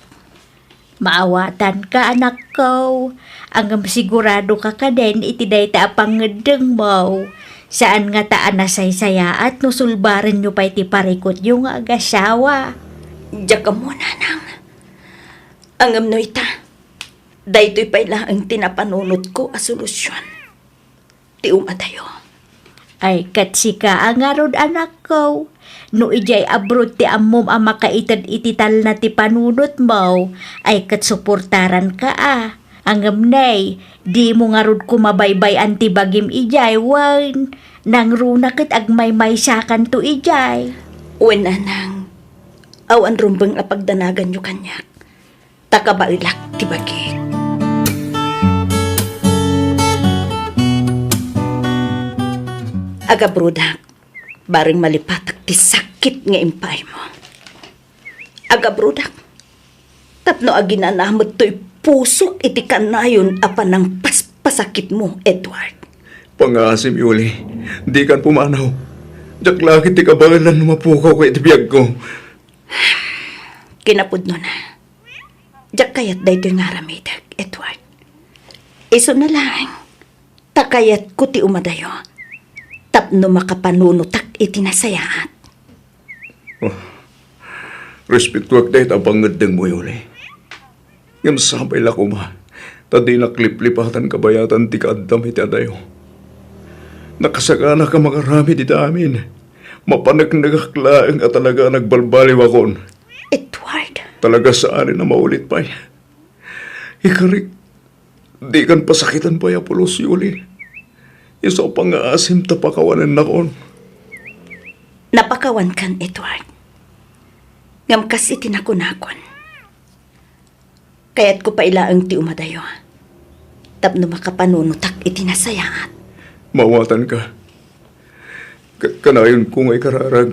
Maawatanka, anakko. Ngem siguradoka kadin iti dayta a pangngeddengmo. Saan ngata a nasaysayaat no sulbarenyo pay ti parikutyo nga agasawa. Diak ammo, nanang. Ngem no ita, daytoy pay laeng ti napanunotko a solusion. Ti umadayo. Ay, ket sika a ngarud, anakko. No idiay abroad ti ammom a makaited iti talna ti panunotmo, ay ket suportaranka a. Ngem nay, dimo ngarud koma baybay-an ti bagim idiay, wen nangruna ket agmaymaysakanto idiay. Wen, nanang, awan rumbeng a pagdanaganyo kaniak. Ta kabaelak ti bagik. Agabrodak, bareng malipatak ti sakit nga impaaymo. Agabrodak, tapno aginanamet toy pusok iti kanayon a panangpaspasakitmo, Edward. Pangaasim, Yuli, dikan pumanaw. Diak la ket ti kabaelan no mapukawka iti biagko. Kinapudnona, diak kayat daytoy nga aramidek, Edward. Isuna laeng, ta kayatko ti umadayo tapno makapanunotak iti nasayaat. Oh, respetoak dayta a pangngeddengmo, Yuli. Ngem sapay la koma, ta dinak liplipatan kabayatan ti kaaddam iti adayo. Nakasaganak a mangaramid iti amin. Mapaneknekak laeng a talaga a nagbalbaliwakon. Edward! Talaga saanen a maulit pay. Ikarik, dikan pasakitan pay a pulos, Yuli. Isu a pangngaasim ta pakawanennakon. Napakawankan, Edward. Ngem kas iti nakunakon, kayatko pay laeng ti umadayo tapno makapanunotak iti nasayaat. Maawatanka. Ket kanayonko nga ikararag.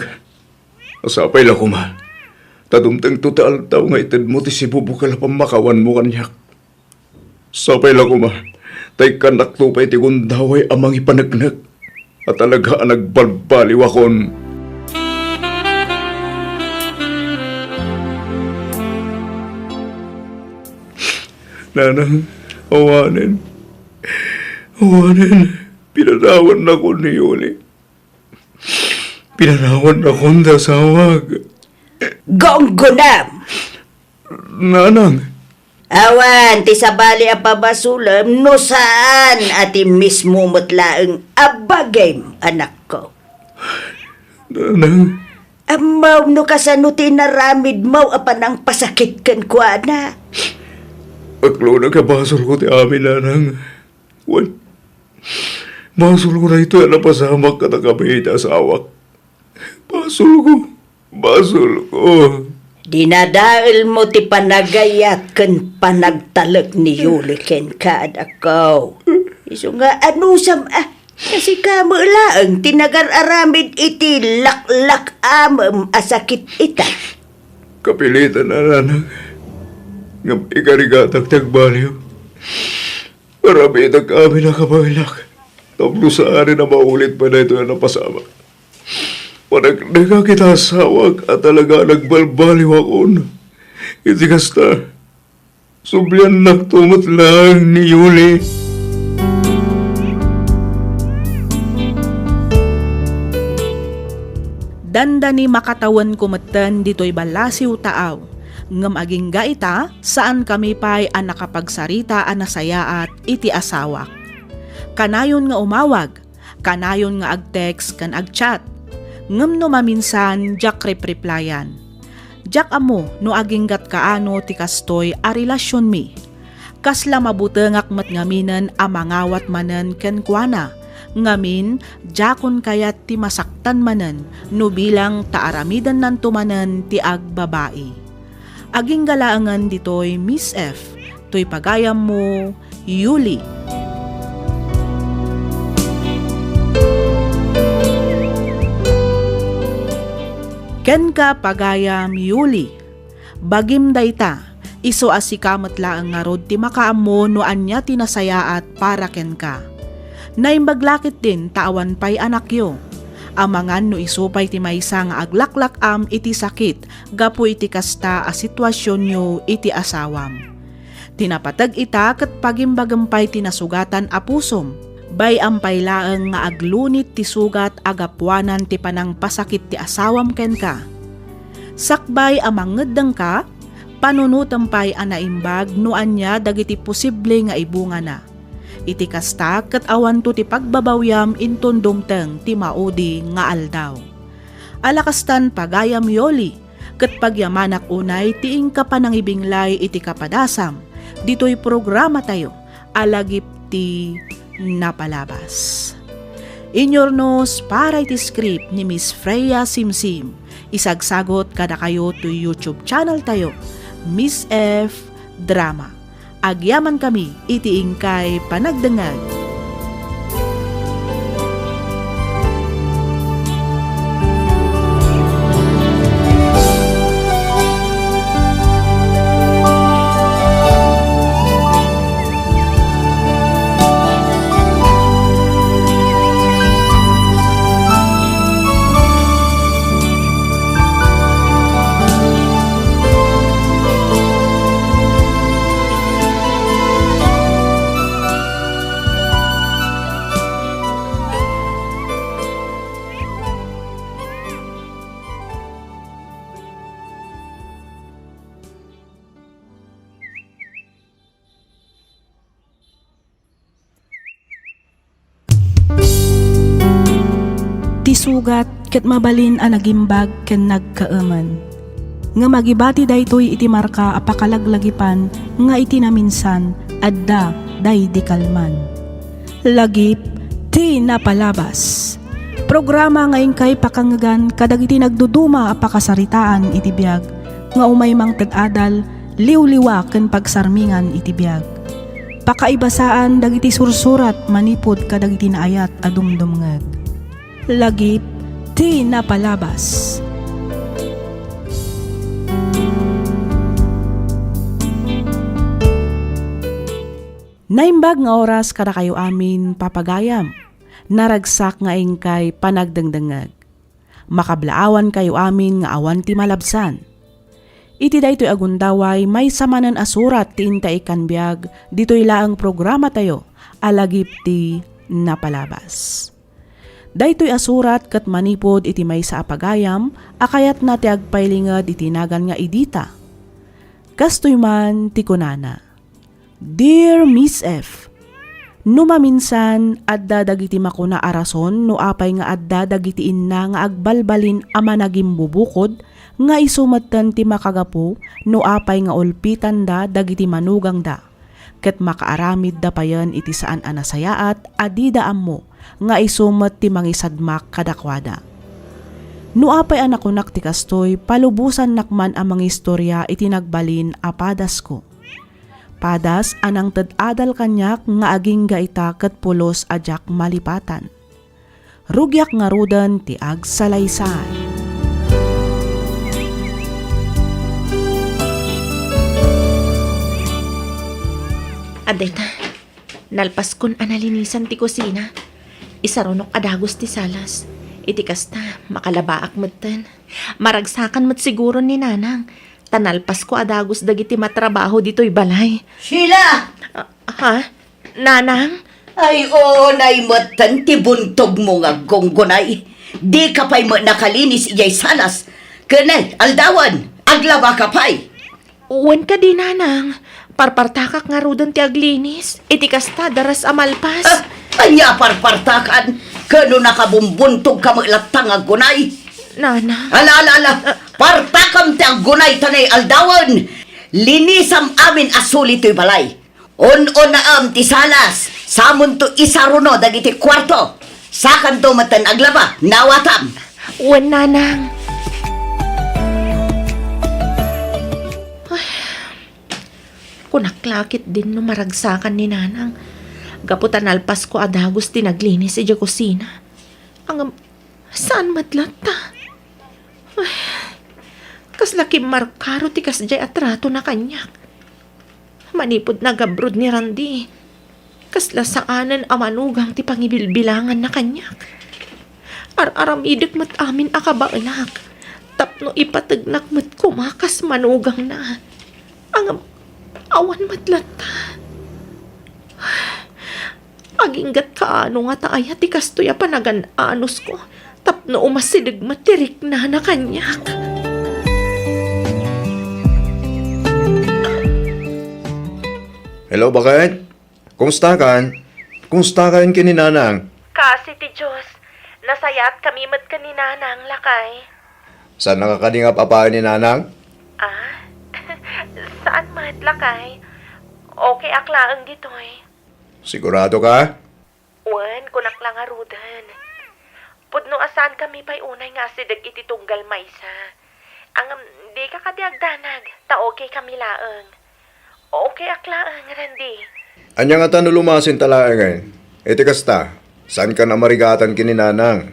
Sapay la koma, Ta dumtengto ti aldaw nga itedmo ti sibubukel a pammakawanmo kaniak. Sapay la koma, ta ikkannakto pay ti gundaway a mangipaneknek a talaga a nagbalbaliwakon. Nanang, awanen, awanen, pinanawannakon ni Yuli. Pinanawannakon ti asawak. Gunggonam! Nanang. Awan ti sabali a pabasolem no saan a ti mismo met laeng a bagim, anakko. Nanang. Ammom no kasano ti inaramidmo a panangpasakit kenkuana? Aklonek a basolko ti amin, nanang. Wen, basolko daytoy a napasamak kadakami iti asawak. Basolko. Basolko. Dinadaelmo ti panagayat ken panagtalek ni Yuli kenka, anakko. Isu nga anusam a, kasika met laeng ti nagar-aramid iti laklak-amem a sakit ita. Kapilitan a, nanang. Ngem ikarigatak ti agbaliw. Aramidek amin a kabaelak tapno saanen a maulit pay daytoy a napasamak. Paneknekak iti asawak a talaga a nagbalbaliwakon. Iti kasta, subliannakto met laeng ni Yuli. Dandani makatawenko metten ditoy ballasiw taaw. Ngem agingga ita, saankami pay a nakapagsarita a nasayaat iti asawak. Kanayon nga umawag, kanayon nga ag-text ken ag-chat. Ngem no maminsan, diak repreplayan. Diak ammo no aginggat kaano ti kastoy a relasionmi. Kasla mabutengak met ngaminen a mangawat manen kenkuana, ngamin, diakon kayat ti masaktan manen no bilang ta aramidennanto manen ti agbabai. Agingga laengen ditoy, Miss F, toy pagayammo, Yuli. Kenka, pagayam Yuli, bagim dayta, isu a sika met laeng ngarud ti makaammo no ania ti nasayaat para kenka. Naimbag la ketdin ta awan pay anakyo. Amangan no isu pay ti maysa nga aglaklak-am iti sakit gapu iti kasta a situasionyo iti asawam. Ti napateg ita ket pagimbagem pay ti nasugatan a pusom. Bay-am pay laeng nga aglunit ti sugat a gapuanan ti panangpasakit ti asawam kenka. Sakbay a mangeddengka, panunotem pay a naimbag no ania dagiti posible nga ibungana. Iti kasta, ket awanto ti pagbabawiam inton dumteng ti maudi nga aldaw. Ala kastan, pagayam Yoli, ket pagyamanak unay ti inka panangibinglay iti kapadasam ditoy programatayo a Lagip ti Napalabas. Inyurnos para iti script ni Miss Freya Simsim, isagsagot kadakayo toy YouTube channel tayo, Miss F Drama. Agyamankami iti inkay panagdengngeg. Ti sugat ket mabalin a nagimbag ken nagkaemen. Ngem agibati daytoy iti marka a pakalaglagipan nga iti naminsan, adda daydi kalman. Lagip ti Napalabas. Programa nga inkay pakangngegan kadagiti nagduduma a pakasaritaan iti biag nga umay mangted adal, liwliwa ken pagsarmingan iti biag. Pakaibasaan dagiti sursurat manipud kadagiti naayat a dumdumngeg. Lagip ti Napalabas. Naimbag nga oras kadakayo amin, papagayam. Naragsak nga inkay panagdengdengngeg. Makablaawankayo amin nga awan ti malabsan. Iti daytoy a gundaway, maysa manen a surat ti inta ikkan biag ditoy laeng programatayo a Lagip ti Napalabas. Daytoy a surat ket manipud iti maysa a pagayam a kayatna ti agpailinged iti nagan nga Edita. Kastoy man ti kunana, "Dear Miss F, no maminsan, adda dagiti makuna a rason no apay nga adda dagiti inna nga agbalbalin a managimbubukod nga isu metten ti makagapu no apay nga ulpitanda dagiti manugangda, ket makaaramidda payen iti saan a nasayaat a dida ammo nga isu met ti mangisadmak kadakuada. No apay a nakunak ti kastoy, palubosannak man a mangistoria iti nagbalin a padasko. Padas a nangted adal kaniak nga agingga ita ket pulos a diak malipatan. Rugiak ngaruden ti agsalaysay." Adda ita, nalpaskon a nalinisan ti kusina. Isarunok a dagus ti salas. Iti kasta, makalabaak metten. Maragsakan met siguro ni Nanang, ta nalpasko a dagus dagiti matrabaho ditoy balay. Sheila! Ah, ha? Nanang? Ay, unay metten ti buntogmo nga aggunggunay. Dika pay met nakalinis idiay salas. Ken ay, aldawen, aglabaka pay. Wen kadi, Nanang. Parpartakak ngaruden ti aglinis. Iti kasta, daras a malpas. Ah, ania a parpartakan? Ket no nakabumbuntogka met latta nga aggunay. Nanang. Ala, ala, ala. Partakam ti aggunay ta nay aldawen. Linisam amin a suli toy balay. Un-unaem ti salas. Samonto isaruno dagiti kuarto. Sakanto metten aglaba. Nawatam. Wen, Nanang. Ay, kunak la ketdin no maragsakan ni Nanang. Gapu ta nalpasko a dagus ti naglinis idiay kusina. Ngem, saan met latta? Ay, kasla kimmarkaro ti kasdiay a tratona kaniak. Manipud nag-abroad ni Randy, kasla saanen a manugang ti pangibilbilanganna kaniak. Ar-aramidek met amin a kabaelak tapno ipategnak met koma kas manugangna. Ngem, awan met latta. Agingga't kaano ngata aya ti kastoy a panagan-anusko tapno umasideg met ti riknana kaniak. Hello, baket? Kumustakan? Kumustakan ken ni Nanang? Kaasi ti Dios, nasayaatkami met ken ni Nanang, lakay. Saannaka kadi nga ap-apaen ni Nanang? Ah? Saan met, lakay. Okay ak laeng ditoy. Sigurado ka? Wen, kunak la ngaruden. Pudno a saankami pay unay nga asideg iti tunggal maysa. Ngem, dika kadi agdanag, ta okay kami laeng. Okay ak laeng, Randy. Ania ngata no lumasinta laengen? Iti kasta, saankan a marigatan ken ni Nanang.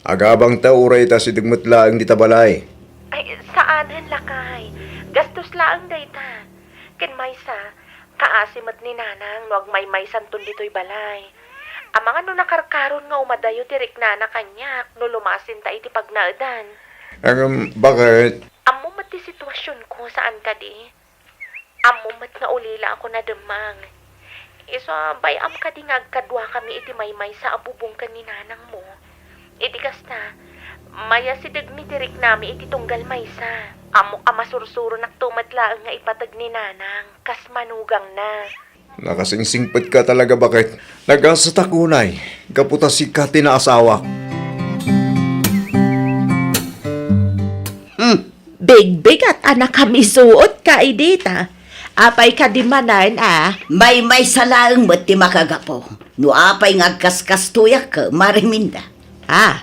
Agabangta uray ita asideg met laeng dita balay. Ay, saanen, lakay. Gastos laeng dayta. Ken maysa, kaasi met ni Nanang no agmaymaysanton ditoy balay. Amangan no nakarkaron nga umadayo ti riknana kaniak no lumasinta iti pagnaedan. Ngem, baket? Ammo met ti situasionko, saan kadi? Ammo met nga ulilaak a nademmang. Isu a bay-am kadi nga agkaduakami iti maymaysa a bubong ken ni Nanangmo? Iti kasta, mayasidegmi ti riknami iti tunggal maysa. Ammok a masursuronakto met laeng nga ipateg ni Nanang kas manugangna. Nakasingsingpetka talaga, baket. Nagasatak unay, gapu ta sika ti naasawak. Hmm, bigbigat a nakamisuotka idi ta. Apay kadi manen a? Maymaysa laeng met ti makagapu. No apay nga agkaskastoyak, Mare Minda. Ah,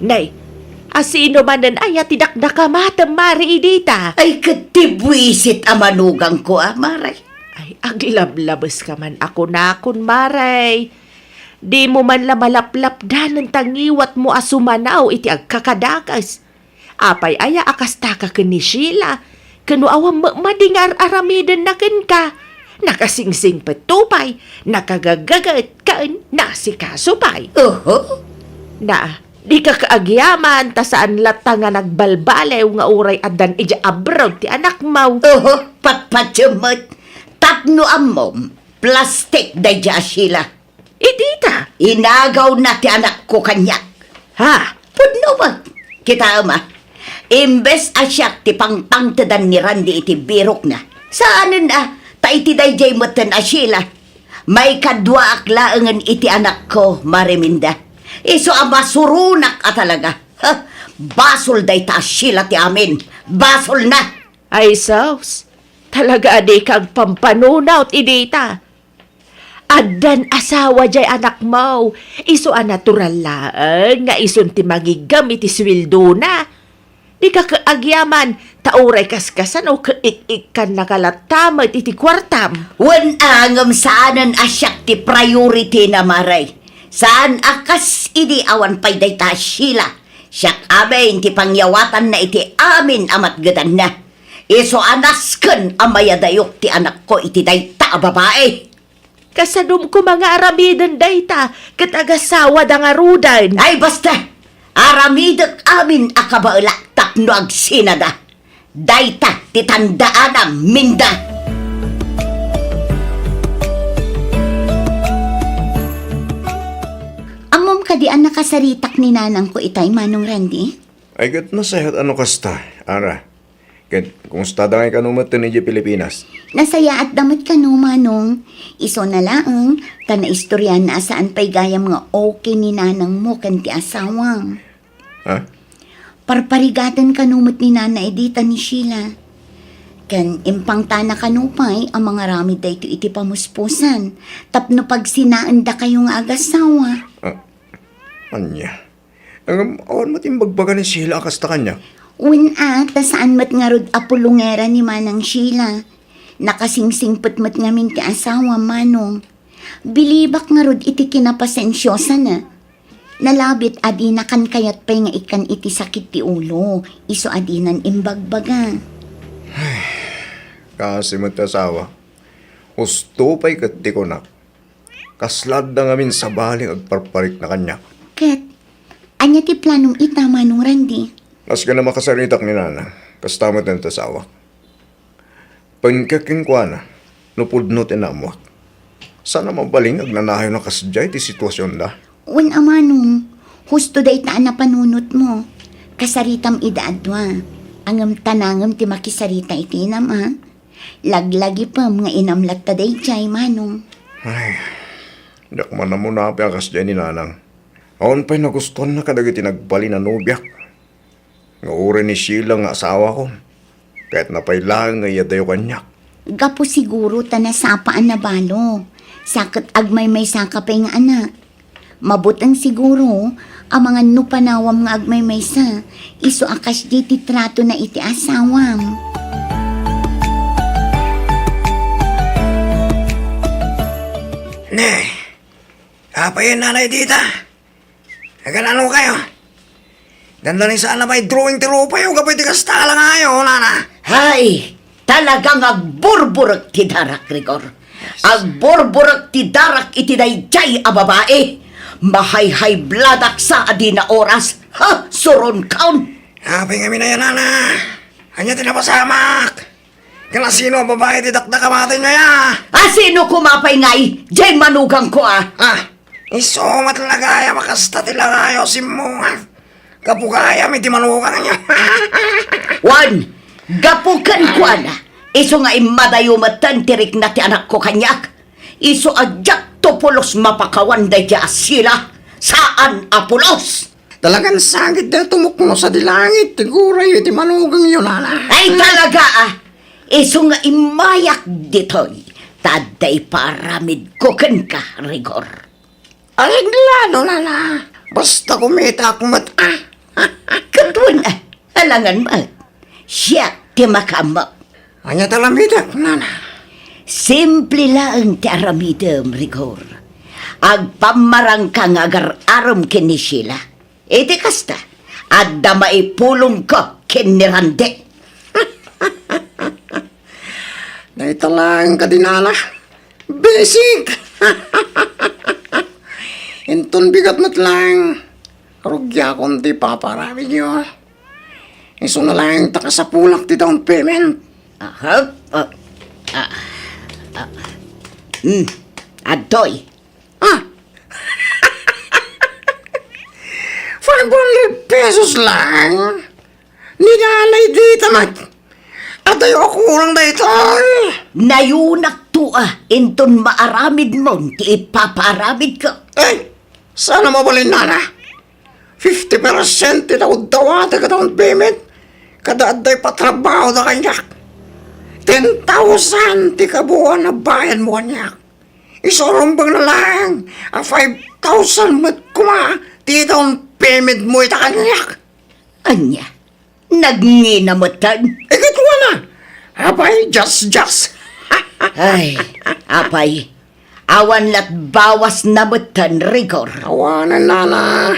nay, a sino manen aya ti dakdakamatem, Mare, idi ta? Ay, ket ti buisit a manugangko, a, Mare. Ay, aglablabeska man a kunakon, Mare. Dimo man la malaplapdanen ta ngiwatmo a sumanaw iti agkakadakes. Apay aya a kastaka ken ni Sheila? Ken no awan met madi nga ar-aramidenna kenka, Nakasingsingpetto pay, nakagagagaet ken naasikaso pay. Oho. Na, dika kaagyaman ta saan latta nga nagbalbaliw nga uray addan idiay abroad ti anakmo. Oho, patpatiem met. Tapno ammom, plastik daydiay a Sheila. Iti ta? Inagawna ti anakko kaniak. Ha? Pudno met. Kitaem a, imbes a siak ti pangpangtedan ni Randy iti birokna, saanen a, ta iti daydiay metten a Sheila, maikaduaak laengen iti anakko, Mariminda. Isu a masuronak a talaga. Ha? Basol dayta a Sheila ti amin. Basolna. Ay sus, talaga a dika agpampanunot idi ta. Addan asawa diay anakmo, isu a natural laeng nga isun ti mangiggem iti suweldona. Dika ket agyaman, ta uray kaskasano ket ik-ikkannaka latta met iti kuartam. Wen a, ngem saanen a siak ti priority na, Mare. Saan a kas idi awan pay dayta a Sheila. Siak amin ti pangyawatanna iti amin a matgedanna. Isu a nasken a mayadayok ti anakko iti dayta a babai. Kasadom koma nga aramiden dayta ket agasawada ngaruden. Ay, basta! Aramidek amin a kabaelak tapno agsinada. Dayta ti tandaanam, Minda. Ammom kadi a nakasaritak ni nanangko itay, Manong Randy? Ay, ket nasayaat a no kasta, Ara. Ket kumustada ngay kano met idiay Pilipinas? Nasayaatda met kano, Manong. Isuna laeng, ta naistoryaanna a saan pay gayam nga okay ni nanangmo ken ti asawam. Ha? Parparigaten kano met ni Nana Edita ni Sheila. Ken impangtana kano pay a mangaramid daytoy iti pamuspusan tapno pagsinaendakayo nga agasawa. Ah, ania? Ngem awan met imbagbaga ni Sheila a kasta kaniak. Wen a, ta saan met ngarud a pulongera ni Manang Sheila. Nakasingsingpet met ngamin ti asawam, Manong. Bilibak ngarud iti kinapasensiosana. Nalabit a dinakan kayat pay nga ikkan iti sakit ti ulo, isu a dinan imbagbaga. Kaasi met ti asawa. Husto pay ket ti kunak. Kasla adda ngamin sabali nga agparparikna kaniak. Ket, ania ti planom ita, Manong Randy? Nasken a makasaritak ni Nana, kasta met ti asawak. Pengkek kenkuana, no pudno ti naammoak. Saan a mabalin nga agnanayon a kasdiay ti situasionda. Wen a, Manong, husto dayta a napanunotmo. Kasaritam ida a dua. Ngem tanangem ti makisarita iti inam, a? Laglagipem nga inam latta daydiay, Manong. Ay, diak man ammo apay a kasdiay ni Nanang. Awan pay nagustuanna kadagiti nagbalin a nobiak. Nga uray ni Sheila nga asawako, kayatna pay laeng nga iyadayo kaniak. Gapu siguro ta nasapa a nabalo, sa ket agmaymaysaka pay nga anak. Mabuteng siguro, amangan no panawam nga agmaymaysa, isu a kasdiay ti tratona iti asawam. Ne, apay, Nanay Dita? Agan-ano kayo? Dandani saan a may drawing ti rupayo gapu iti kasta a langayo, Nana. Hay, talaga nga agburburek ti darak, Rigor. Agburburek ti darak iti daydiay a babai. Mahayhaybladak sa a dina oras. Ha, suronkaon. Apay ngamin aya, Nana? Ania ti napasamak? Ken asino a babai ti dakdakamatenyo aya? Asino koma pay ngay, diay manugangko a? Ah, isu met la gayam a kasta ti langayo a simmungan. Gapu gayam iti manugangyo. Wen, gapu kenkuana, isu nga immadayo metten ti rikna ti anakko kaniak. Isu a diakto pulos mapakawan daydiay a Sheila, saan a pulos. Talagan sagidda a tumukno sadi langit ti gurayyo iti manugangyo, Nana. Ay, talaga, a. Isu nga immayak ditoy, ta adda iparamidko kenka, Rigor. Ay, aglano, Nana. Basta kumitak met, a. Ket wen, a, alangan met. Siak ti makaammo. Ania ti aramidek, Nana? Simple laeng ti aramidem, Rigor. Agpammarangka nga agar-arem ken ni Sheila. Iti kasta, adda maipulongko ken ni Randy. Dayta laeng kadi, nana. Basic! Inton bigat met laeng, rugiakon ti ipapaaramidyo. Isuna laeng ta kasapulak ti down payment. Aha. Ah, ah, ah. Hmm. Adtoy. Ah! Five hundred pesos lang? Ni nanay dita met. Adayo a kurang daytoy. Nayunak to a, inton maaramidmon ti ipapaaramidko. Ay, saan a mabalin, nana? Fifty percent ti nauddawa ti down payment. Kada adda ipatrabaho da kaniak. Ten thousand ti kabuoan a bayadmo kaniak. Isu a rumbeng na laeng a five thousand met koma ti down payment mo ita kaniak. Ania? Nagngina metten? Ikatwana. Apay, just, just. Ay, apay. Awan lat bawas na metten, Rigor. Awanen, nana.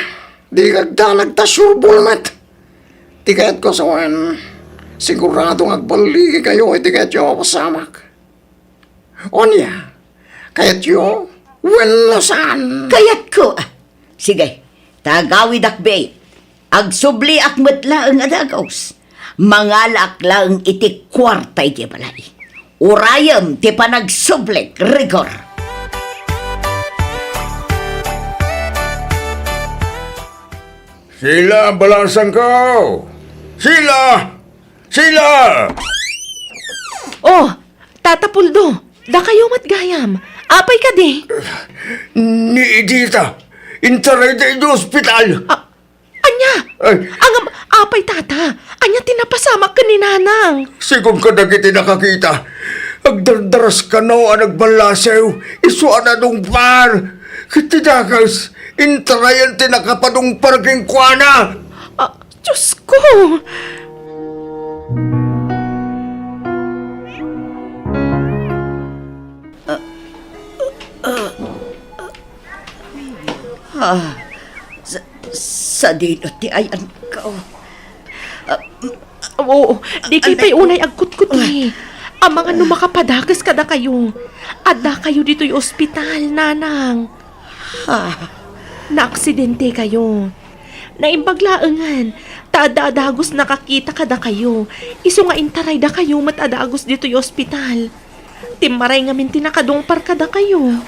Di kagdanag ta surbol met. Ti kayatko sawen, sigurado nga agballigikayo iti kayatyo a pasamak. Ania? Kayatyo? Wenno saan? Kayatko. Sige, ta agawidak, be. Agsubliak met laeng a dagus. Mangalaak laeng iti kuarta iti balay. Urayem ti panagsublik, Rigor. Sila, balasangko! Sila! Sila! Oh, Tata Puldo, dakayo met gayam. Apay kadi? Ni Edita, intarayda iti ospital. Ah, ania? Ay. Ngem, apay, Tata? Ania ti napasamak ken ni Nanang? Sigun kadagiti nakakita, agdardaras kano a nagballasew, isu a nadungpar. Ket ti dakes, intarayan ti nakapadungpar kenkuana. Ah, Diosko! Ah, sa-, sadino ti ayanko? Ah, oo, dikay pay unay agkutkutli. Amangan no makapadakes kadakayo. Addakayo ditoy ospital, Nanang. Ah. Naaksidentekayo. Naimbag laengen, ta adda a dagus nakakita kadakayo. Isu nga intaraydakayo met a dagus ditoy ospital. Timmaray ngamin ti nakadungpar kadakayo.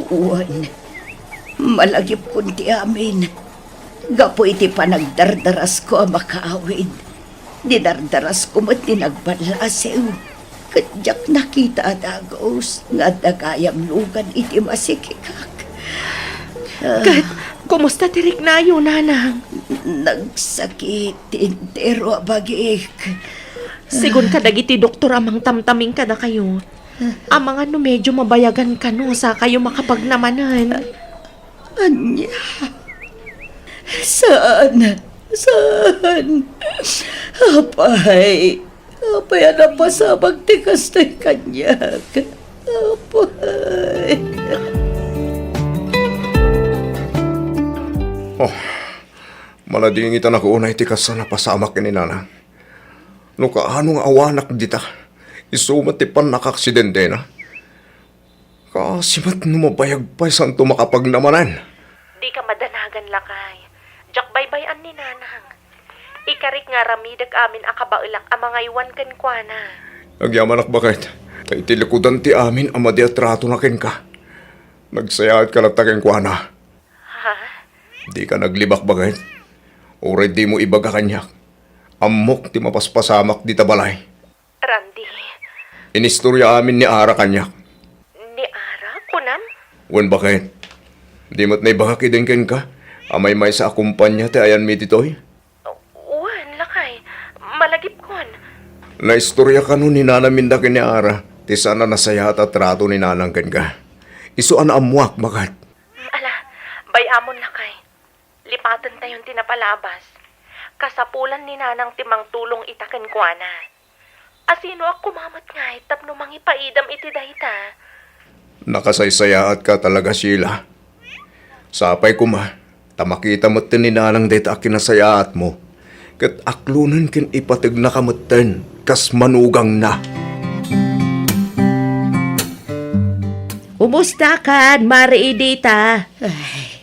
Wen, malagipkon ti amin. Gapu iti panagdardarasko a makaawid, dinardarasko met ti nagballasew, ket diak nakita a dagus nga adda gayam lugan iti masikikak. Ah. Ket, kumusta ti riknayo, Nanang? Nagsakit ti entero a bagik. Sigun kadagiti doktor a mangtamtaming kadakayo, amangan no medyo mabayagan kano sakayo makapagnamanen. Ania? Saan? Saan? Apay, apay a napasamak ti kastoy kaniak? Apay. Oh, maladingitanak unay ti kas a napasamak ken ni Nanang. No kaano nga awanak dita, isu met ti pannakaaksidentena. Kaasi met no mabayag pay santo makapagnamanen. Dika madanagan, lakay. Diak baybay-an ni Nanang. Ikarik nga aramidek amin a kabaelak a mangaywan kenkuana. Agyamanak, baket, ta iti likudan ti amin a madi a tratona kenka, nagsayaatka latta kenkuana. Ha? Dika naglibak, baket. Uray dimo ibaga kaniak, ammok ti mapaspasamak dita balay. Randy. Inistorya amin ni Ara kaniak. Ni Ara, kunam? Wen, baket. Di met naibagak idin kenka a maymaysa a kompania ti ayanmi ditoy? Wen, lakay. Malagipkon. Naistorya kano ni Nanang Minda ken ni Ara ti saan a nasayaat a trato ni Nanang kenka. Isu a naammoak, baket. Mm, ala, bay-amon, lakay. Lipatentayon ti napalabas. Kasapulan ni Nanang ti mangtulong ita kenkuana. Asinoak koma met ngay tapno mangipaidam iti dayta? Nakasaysayaatka talaga, Sheila. Sapay koma ta makita metten ni Nanang dayta a kinasayaatmo, ket aklonen ken ipategnaka metten kas manugangna. Kumustakan, Mare Edita? Ay,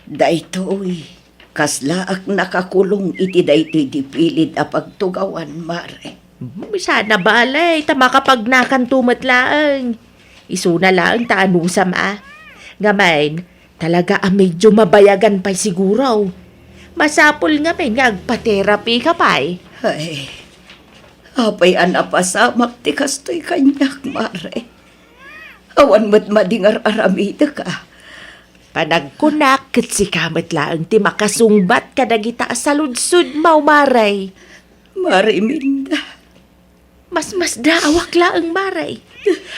daytoy, kaslaak nakakulong iti daytoy dipilid a pagtugawan, Mare. Hmm, sana bale, ta makapagnakanto met laeng. Isuna laeng ta anusam a. Ngamin, talaga a medyo mabayagan pay siguro. Masapul ngamin nga agpa-therapy ka pay. Ay, apay a napasamak ti kastoy kaniak, Mare? Awan met madi nga ar-aramidek a. Panagkunak ket sika met laeng ti makasungbat kadagita a saludsodmo, Mare. Mare Imelda. Masmasdaawak laeng, Mare.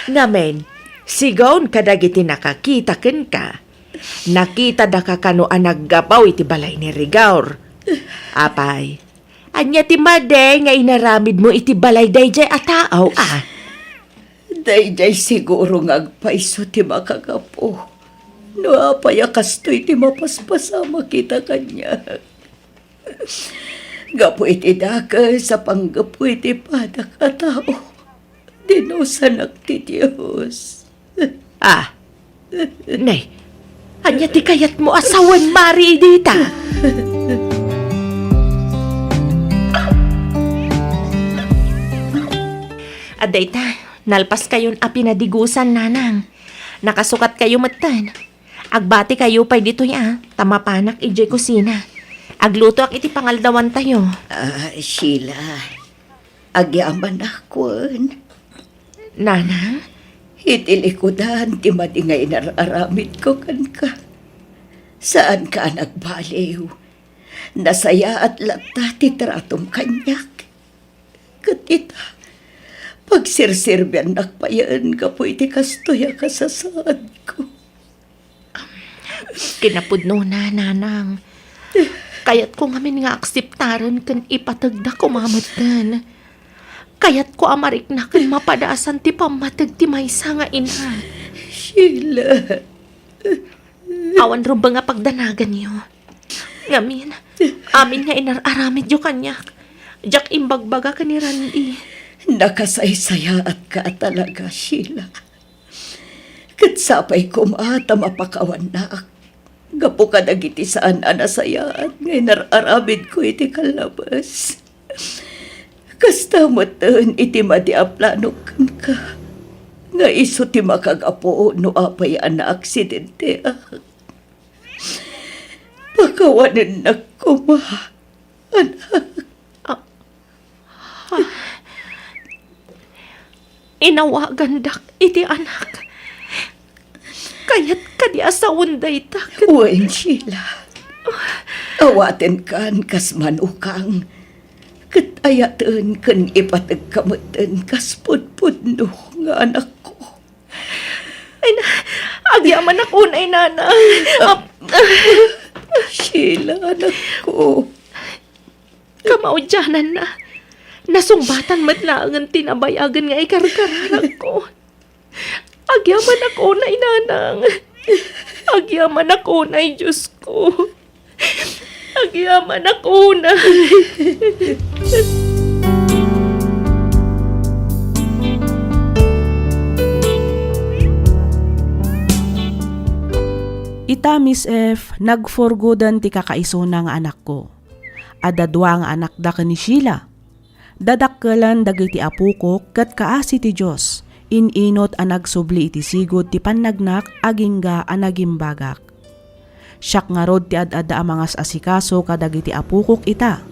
Ngamin, sigaw kadagiti nakakita kenka. Nakitada ka kano a naggapu iti balay ni Rigor. Apay, ania ti madi nga inaramidmo iti balay daydiay a tao, a? Daydiay siguro nga agpayso ti makagapu. No apay a kastoy ti mapaspasamak ita kaniak. Gapu iti dakes a panggapu iti padak a tao, dinusanak ti Dios. Ah, nay, ania ti kayatmo a sawen, Mare Edita? Adda ita, nalpaskayon a pinadigusan, nanang. Nakasukatkayo metten. Agbatikayo pay ditoy a, ta mapanak idiay kusina. Aglutoak iti pangaldawantayo. Ah, Sheila, agyamanak wen. Nanang? Iti likudan ti madi nga inar-aramidko kenka. Saanka a nagbaliw. Nasayaat latta ti tratom kaniak. Ket ita, pagsirserbiannak payen gapu iti kastoy a kasasaadko. Kinapudnona, nanang. Kayatko ngamin nga akseptaren ken ipategda koma metten. Kayatko a marikna ken mapadasan ti pammateg ti maysa nga ina. Sheila. Awan rumbeng a pagdanaganyo. Ngamin, amin nga inar-aramidyo kaniak, diak imbagbaga ken ni Randy. Nakasaysayaatka a talaga, Sheila. Ket sapay koma ta mapakawannak gapu kadagiti saan a nasayaat nga inar-aramidko iti kallabes. Kasta metten iti madi a planok kenka, nga isu ti makagapu no apay a naaksidenteak. Pakawanennak koma, anak. Ah, ah. Inawagandak iti anak. Kayat kadi a sawen dayta ket Wen, Sheila. Awatenkan kas manukang. Ket ayaten ken ipategka metten kas pudpudno nga anakko. Ay na, agyamanak unay, nanang. Ah, Ap- Sheila, anakko. Kamaudiananna, nasungbatan met laengen ti nabayagen nga ikarkararagko. Agyamanak unay, nanang. Agyamanak unay, Diosko. Agyamanak unay. Ita, Miss F, nagpurgoden ti kakaisuna nga anakko. Adda dua nga anakda ken ni Sheila. Dadakkelen dagiti apokok ket kaasi ti Dios, in-inut a nagsubli iti sigud ti pannagnak agingga a nagimbagak. Siak ngarud ti ad-adda a mangas-asikaso kadagiti apokok ita.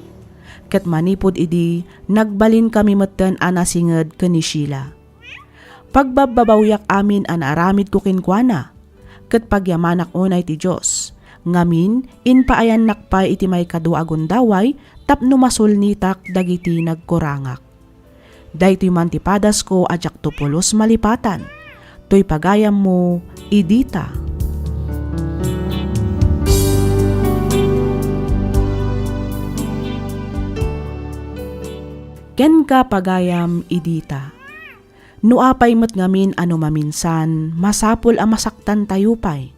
Ket manipud idi, nagbalinkami metten a nasinged ken ni Sheila. Pagbabbabawiak amin a naaramidko kenkuana, ket pagyamanak unay ti Dios. Ngamin, impaayannak pay iti maikadua a gundaway tapno masulnitak dagiti nagkurangak. Daytoy man ti padasko a diakto pulos malipatan. Toy pagayammo, Edita. Kenka, pagayam, Edita. No apay met ngamin a no maminsan, masapul a masaktantayo pay.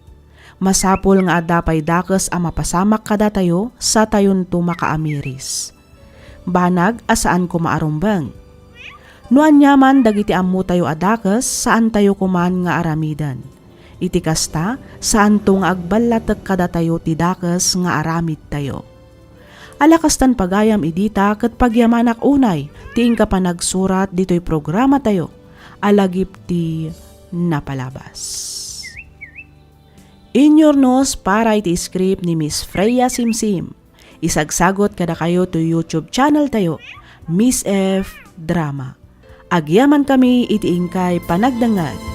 Masapul nga adda pay dakes a mapasamak kadatayo satayonto makaamiris. Banag a saan koma a rumbeng. No aniaman dagiti ammotayo a dakes, saantayo koman nga aramiden. Iti kasta, saanto nga agballatek kadatayo ti dakes nga aramidtayo. Ala kastan pagayam idita ket pagyamanak unay ti inka panagsurat ditoy programatayo a lagip ti napalabas. Inyurnos para iti script ni Miss Freya Simsim. Isagsagot kadakayo to YouTube channel tayo, Miss F Drama. Agyaman kami iti inkay panagdengngeg.